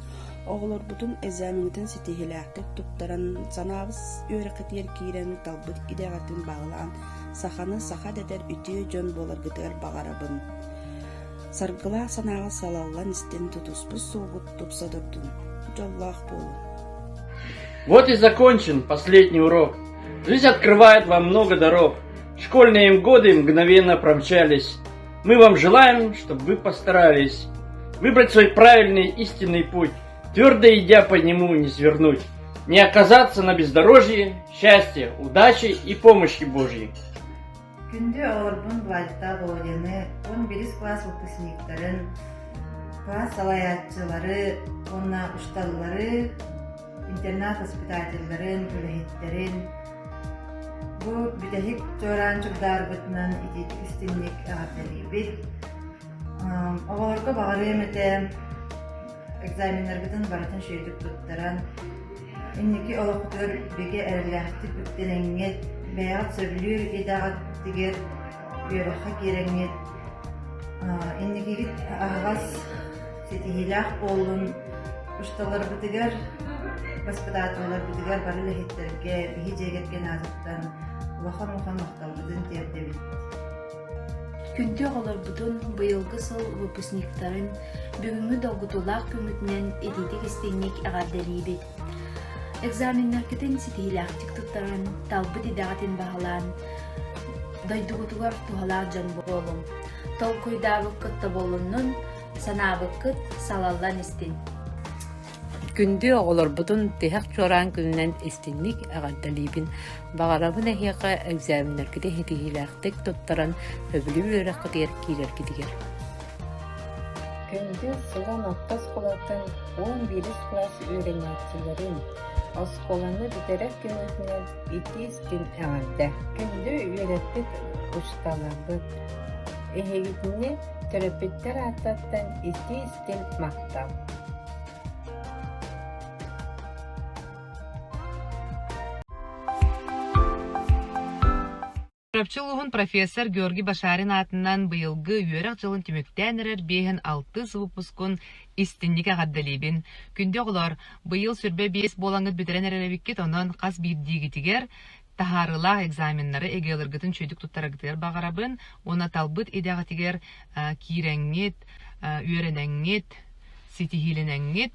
Оҕолорбутун экзамеҥҥытын ситиһиилээхтик туттаран, санаабыт үөрэххитигэр киирэн, талбыт идэҕитин баҕалаан, саханы саха дэтэр үтүө дьон буоларгытыгар баҕарабын. Саргылаах санааҕа салаллан истэн тутуспут суолгут тупса турдун, дьоллоох буолун. Вот и закончен последний урок. Жизнь открывает вам много дорог. Школьные годы мгновенно промчались. Мы вам желаем, чтобы вы постарались выбрать свой правильный истинный путь, твердо идя по нему не свернуть, не оказаться на бездорожье, счастья, удачи и помощи Божьей. Күндү оҕолорбун Владита Володяны, 11 класс выпускниктарын, класс салайааччылары уонна учууталлары, интернат воспитателларын, үлэһиттэрин бу бүтэһик чуораан чугдаарбытынан итиитик истинник эҕэрдэлиибит. Оҕолорго баҕарыам этэ экзаменнаргытын барытын үчүгэйдик туттаран, инники олоххутугар бигэ эрэллээхтик үктэнэҥҥит, бэйэҕит сөбүлүүр идэҕитигэр үөрэххэ киирэҥҥит, инникигит аһаҕас ситиһиилээх буоллун, учууталларбытыгар, воспитателларбытыгар бары үлэһиттэргэ биһи дьиэ кэргэн аатыттан улахан-улахан махталбытын тиэрдэбит. Күндү оҕолорбутун быйылгы сыл выпускниктарын бүгүҥҥү долгутуулаах күммүтүнэн итиитик-истиҥник эҕэрдэлиибит. Экзаменнаргытын ситиһиилээхтик туттаран, талбыт идэҕитин баһылаан, дойдугутугар туһалаах дьон буолуҥ. Толкуйдаабыккыт тобуллуннун, санаабыккыт салаллан истин. Күндү оҕолорбутун тиһэх чуораан күнүнэн истиҥник эҕэрдэлиибин. Баҕарабын эһиэхэ экзаменнаргытын ситиһиилээхтик туттаран, сөбүлүүр үөрэххитигэр киирэргитигэр. Күндү Сылан орто оскуолатын 11 кылаас үөрэнээччилэрин, оскуоланы бүтэрэр күҥҥүтүнэн итии-истиҥ эҕэрдэ! Күндү үөрэппит учууталларбыт, эһигитини төрөппүттэр ааттарыттан итии-истиҥ махтал! Чурапчы улууһун профессор Георгий Башарин аатынан быйылгы үөрэх дьылын түмүктээн эрэр биэһин алтыс выпускун истинник эҕэрдэлиибин. Күндү оҕолор, быйыл 25 буолаҥҥыт бүтэрэн эрэр эбиккит, онон хас биирдиигитигэр таһаарыылаах экзаменнары ЭГЭ-ларгытын үчүгэйдик туттараргытыгар баҕарабын уонна талбыт идэҕитигэр киирэҥҥит, үөрэнэҥҥит, ситиһиилэнэҥҥит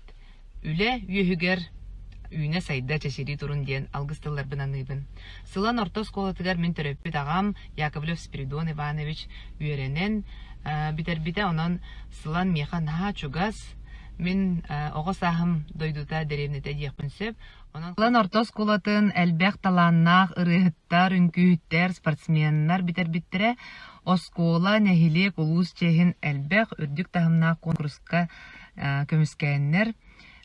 Үлэ үөһүгэр үүнэ-сайда чэчирии турун диэн алгыс тылларбын аныыбын. Сылан орто оскуолатыгар мин төрөппүт аҕам Яковлев Спиридон Иванович үөрэнэн бүтэрбитэ, онон Сылан миэхэ наһаа чугас, мин оҕо сааһым дойдута дэриэбинэтэ диэхпин сөп. Онон Сылан орто оскуолатын элбэх талааннаах ырыаһыттар, үҥкүүһүттэр, спортсменнар бүтэрбиттэрэ. Оскуола, нэһилиэк, улуус чиэһин элбэх үрдүк таһымнаах куонкуруска көмүскээннэр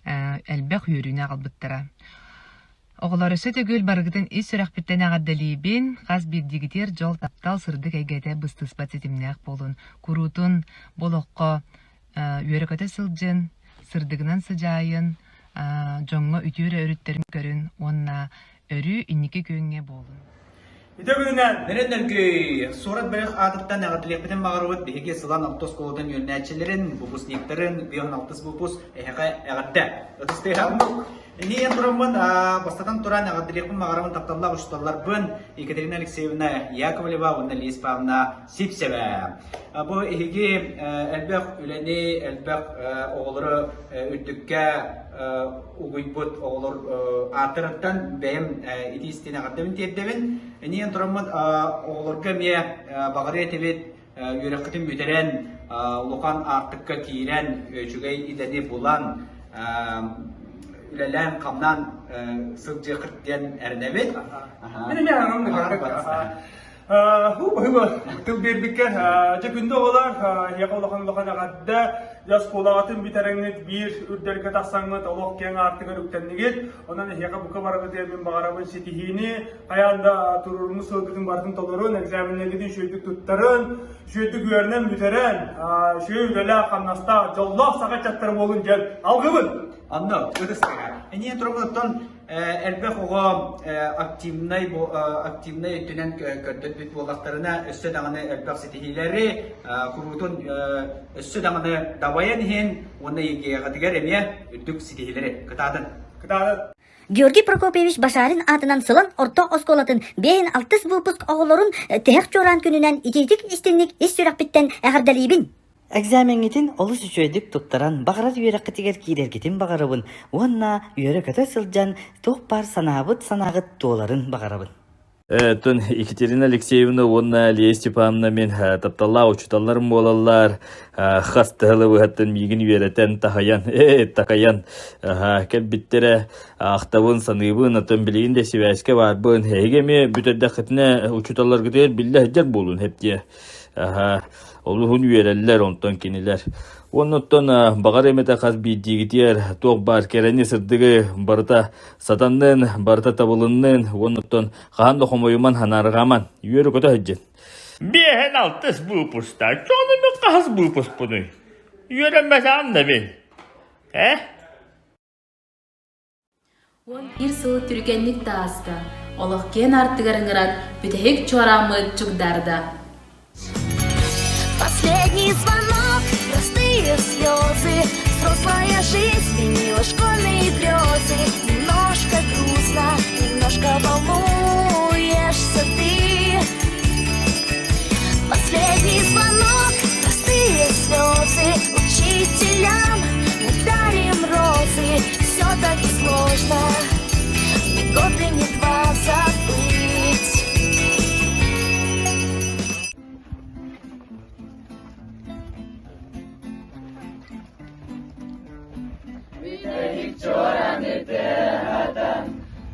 элбэх үөрүүнү аҕалбыттара. Оҕолор өссө төгүл барыгытын ис сүрэхпиттэн эҕэрдэлиибин, хас биирдиигитигэр дьол, таптал, сырдык эйгэтэ быстыспат ситимнээх буолун, куруутун бу олоххо үөрэ-көтө сылдьын, сырдыгынан сыдьаайын, дьоҥҥо үтүө эрэ өрүттэрин көрүн уонна өрүү инники күөҥҥэ буолун. Үтө күнүнэн! Нөрүн нөргүй! Суорат бөлөх аатыттан эҕэрдэлиэхпитин баҕарабыт биһиги Сылан орто оскуолатын үөрэнээччилэрин, выпускниктарын, 56 выпуск эһэҕэ эҕэрдэ! Ытыстыһа! Инниэн тураммын, бастатан туран эҕэрдэлиэхпин баҕарабын тапталлаах учууталларбын Екатерина Алексеевна Яковлева уонна Лиз Павловна Сивцева. Бу эһиги элбэх үлэни, элбэх оҕолору үрдүккэ угуйбут оҕолор ааттарыттан бэйэм итии истиҥ эҕэрдэбин тиэрдэбин. Эниэн тураммын оҕолорго эмиэ баҕарыа этибит үөрэххитин бүтэрэн улахан аартыкка киирэн үчүгэй идэни булан үлэлээн-хамнаан сылдьыаххыт диэн эрэнэбит. Мин эмиэ Баһыыба тыл биэрбиккэ дьэ күндү оҕолор эһиэхэ улахан улахан эҕэрдэ дьэ оскуолаҕытын бүтэрэҥҥит биир үрдэлгэ тахсаҥҥыт олох киэҥ аартыгар үктэннигит онон эһиэхэ бука барыгытыгар мин баҕарабын ситиһиини хайаан да туруоруммут сылгытын барытын толорун экзаменнэргитин үчүгэйдик туттарын үчүгэйдик үөрэнэн бүтэрэн үчүгэй үлэлээх хамнастаах дьоллоох саха ыччаттара буолун диэн алгыбын Онно ытыстыга. Эниэн турабын Элбэх оҕо активнай активнай өттүнэн көрдөрбүт буоллахтарына, өссө даҕаны элбэх ситиһиилэри куруутун өссө даҕаны дабайан иһин уонна ЕГЭ-ҕытыгар эмиэ үрдүк ситиһиилэри кытаатын. Кытаатын. Георгий Прокопьевич Башарин аатынан Сылан орто оскуолатын биэһин алтыс выпуск оҕолорун тиһэх чуораан күнүнэн итиитик истиҥник ис сүрэхпиттэн эҕэрдэлиибин! Экзамеҥҥитин олус үчүгэйдик туттаран, баҕарар үөрэххитигэр киирэргитин баҕарабын уонна үөрэ-көтө сылдьан туох баар санаабыт санааҕыт туоларын баҕарабын. Оттон Екатерина Алексеевна уонна Лия Степановна мин тапталлаах учууталларым буолаллар. Хас да быһаттан миигин үөрэтэн, таһайан, такайан кэлбиттэрэ. Ахтабын, саныыбын, оттон билигин да сибээскэ баарбын. Эһиги эмиэ бүтэрдэххитинэ учууталларгытыгар биллэ сылдьар буолун эптиэ. Олуһун үөрэллэр онтон кинилэр. Уонна оттон баҕар эмэтэ хас биирдиигитигэр туох баар кэрэни сырдыгы барыта сатаннын, барыта табылыннын, уонна оттон хаһан да хомойуман санаарҕааман, үөрэ-көтө сылдьын. Биэһин алтыс выпуста, дьону мин хаһыс выпускпунуй? Үөрэммэтэҕим да мин. Э? 11 сыл түргэнник да ааста, олох киэн аартыгар ыҥыран, бүтэһик чуорааммыт чугдаарда. Последний звонок, простые слезы, Взрослая жизнь сменила школьные грезы. Немножко грустно, немножко волнуешься ты. Последний звонок, простые слезы Учителям мы дарим розы Все так сложно, ни год и ни два забыть Бүтэһик чуораны тыаһатан,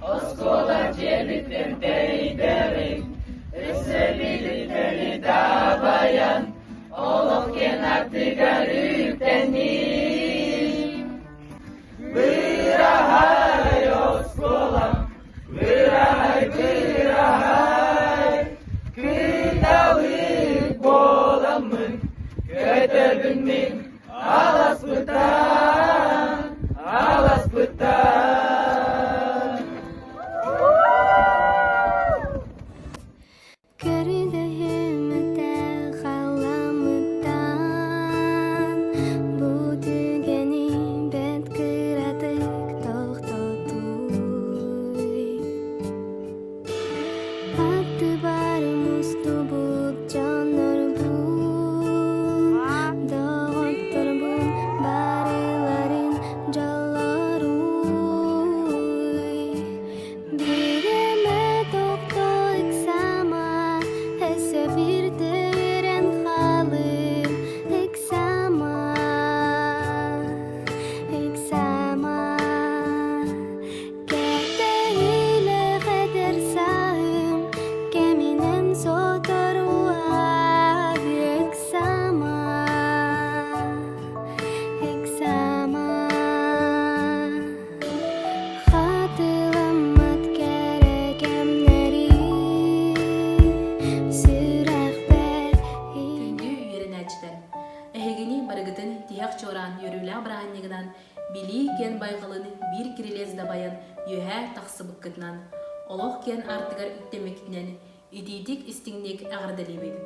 оскуола дьиэбиттэн тэйдэбин, өссө билиттэри дабайан, олох киэн аттыгар үктэнии. Быраһай оскуолам, быраһай, быраһай, кыталык буоламмын, көтөбүн мин Аласпытан, аласпытан. Көрү. Дойдубар мустубут дьоннорбун, доҕотторбун барыларын дьоллоруй. Бириэмэ тохтоо ыксаама, өссө биирдэ үөрэн хаалыым ыксаама, ыксаама. Кэтэһиилээх эдэр сааһым кэминэн сотору ааһыа ыксаама, ыксаама. Хатыламмат кэрэ кэмнэри сүрэхпэр Күндү үөрэнээччилэр, эһигини барыгытын тиһэх чуораан үөрүүлээх бырааһынньыгынан Билии киэн байҕалын биир кирилиэс дабайан үөһээ тахсыбыккытынан, олох киэн аартыгар үктэммиккитинэн итиитик-истиҥник эҕэрдэлиибит.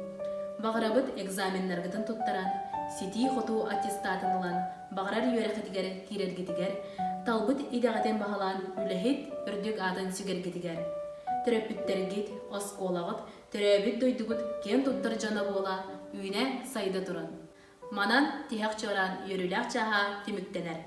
Баҕарабыт экзаменнаргытын туттаран, ситии-хотуу аттестатын ылан, баҕарар үөрэххитигэр киирэргитигэр, талбыт идэҕитин баһылаан үлэһит үрдүк аатын сүгэргитигэр. Төрөппүттэргит, оскуолаҕыт, төрөөбүт дойдугут киэн туттар дьоно буола үүнэ-сайда турун. Манан тиһэх чуораан үөрүүлээх чааһа түмүктэнэр.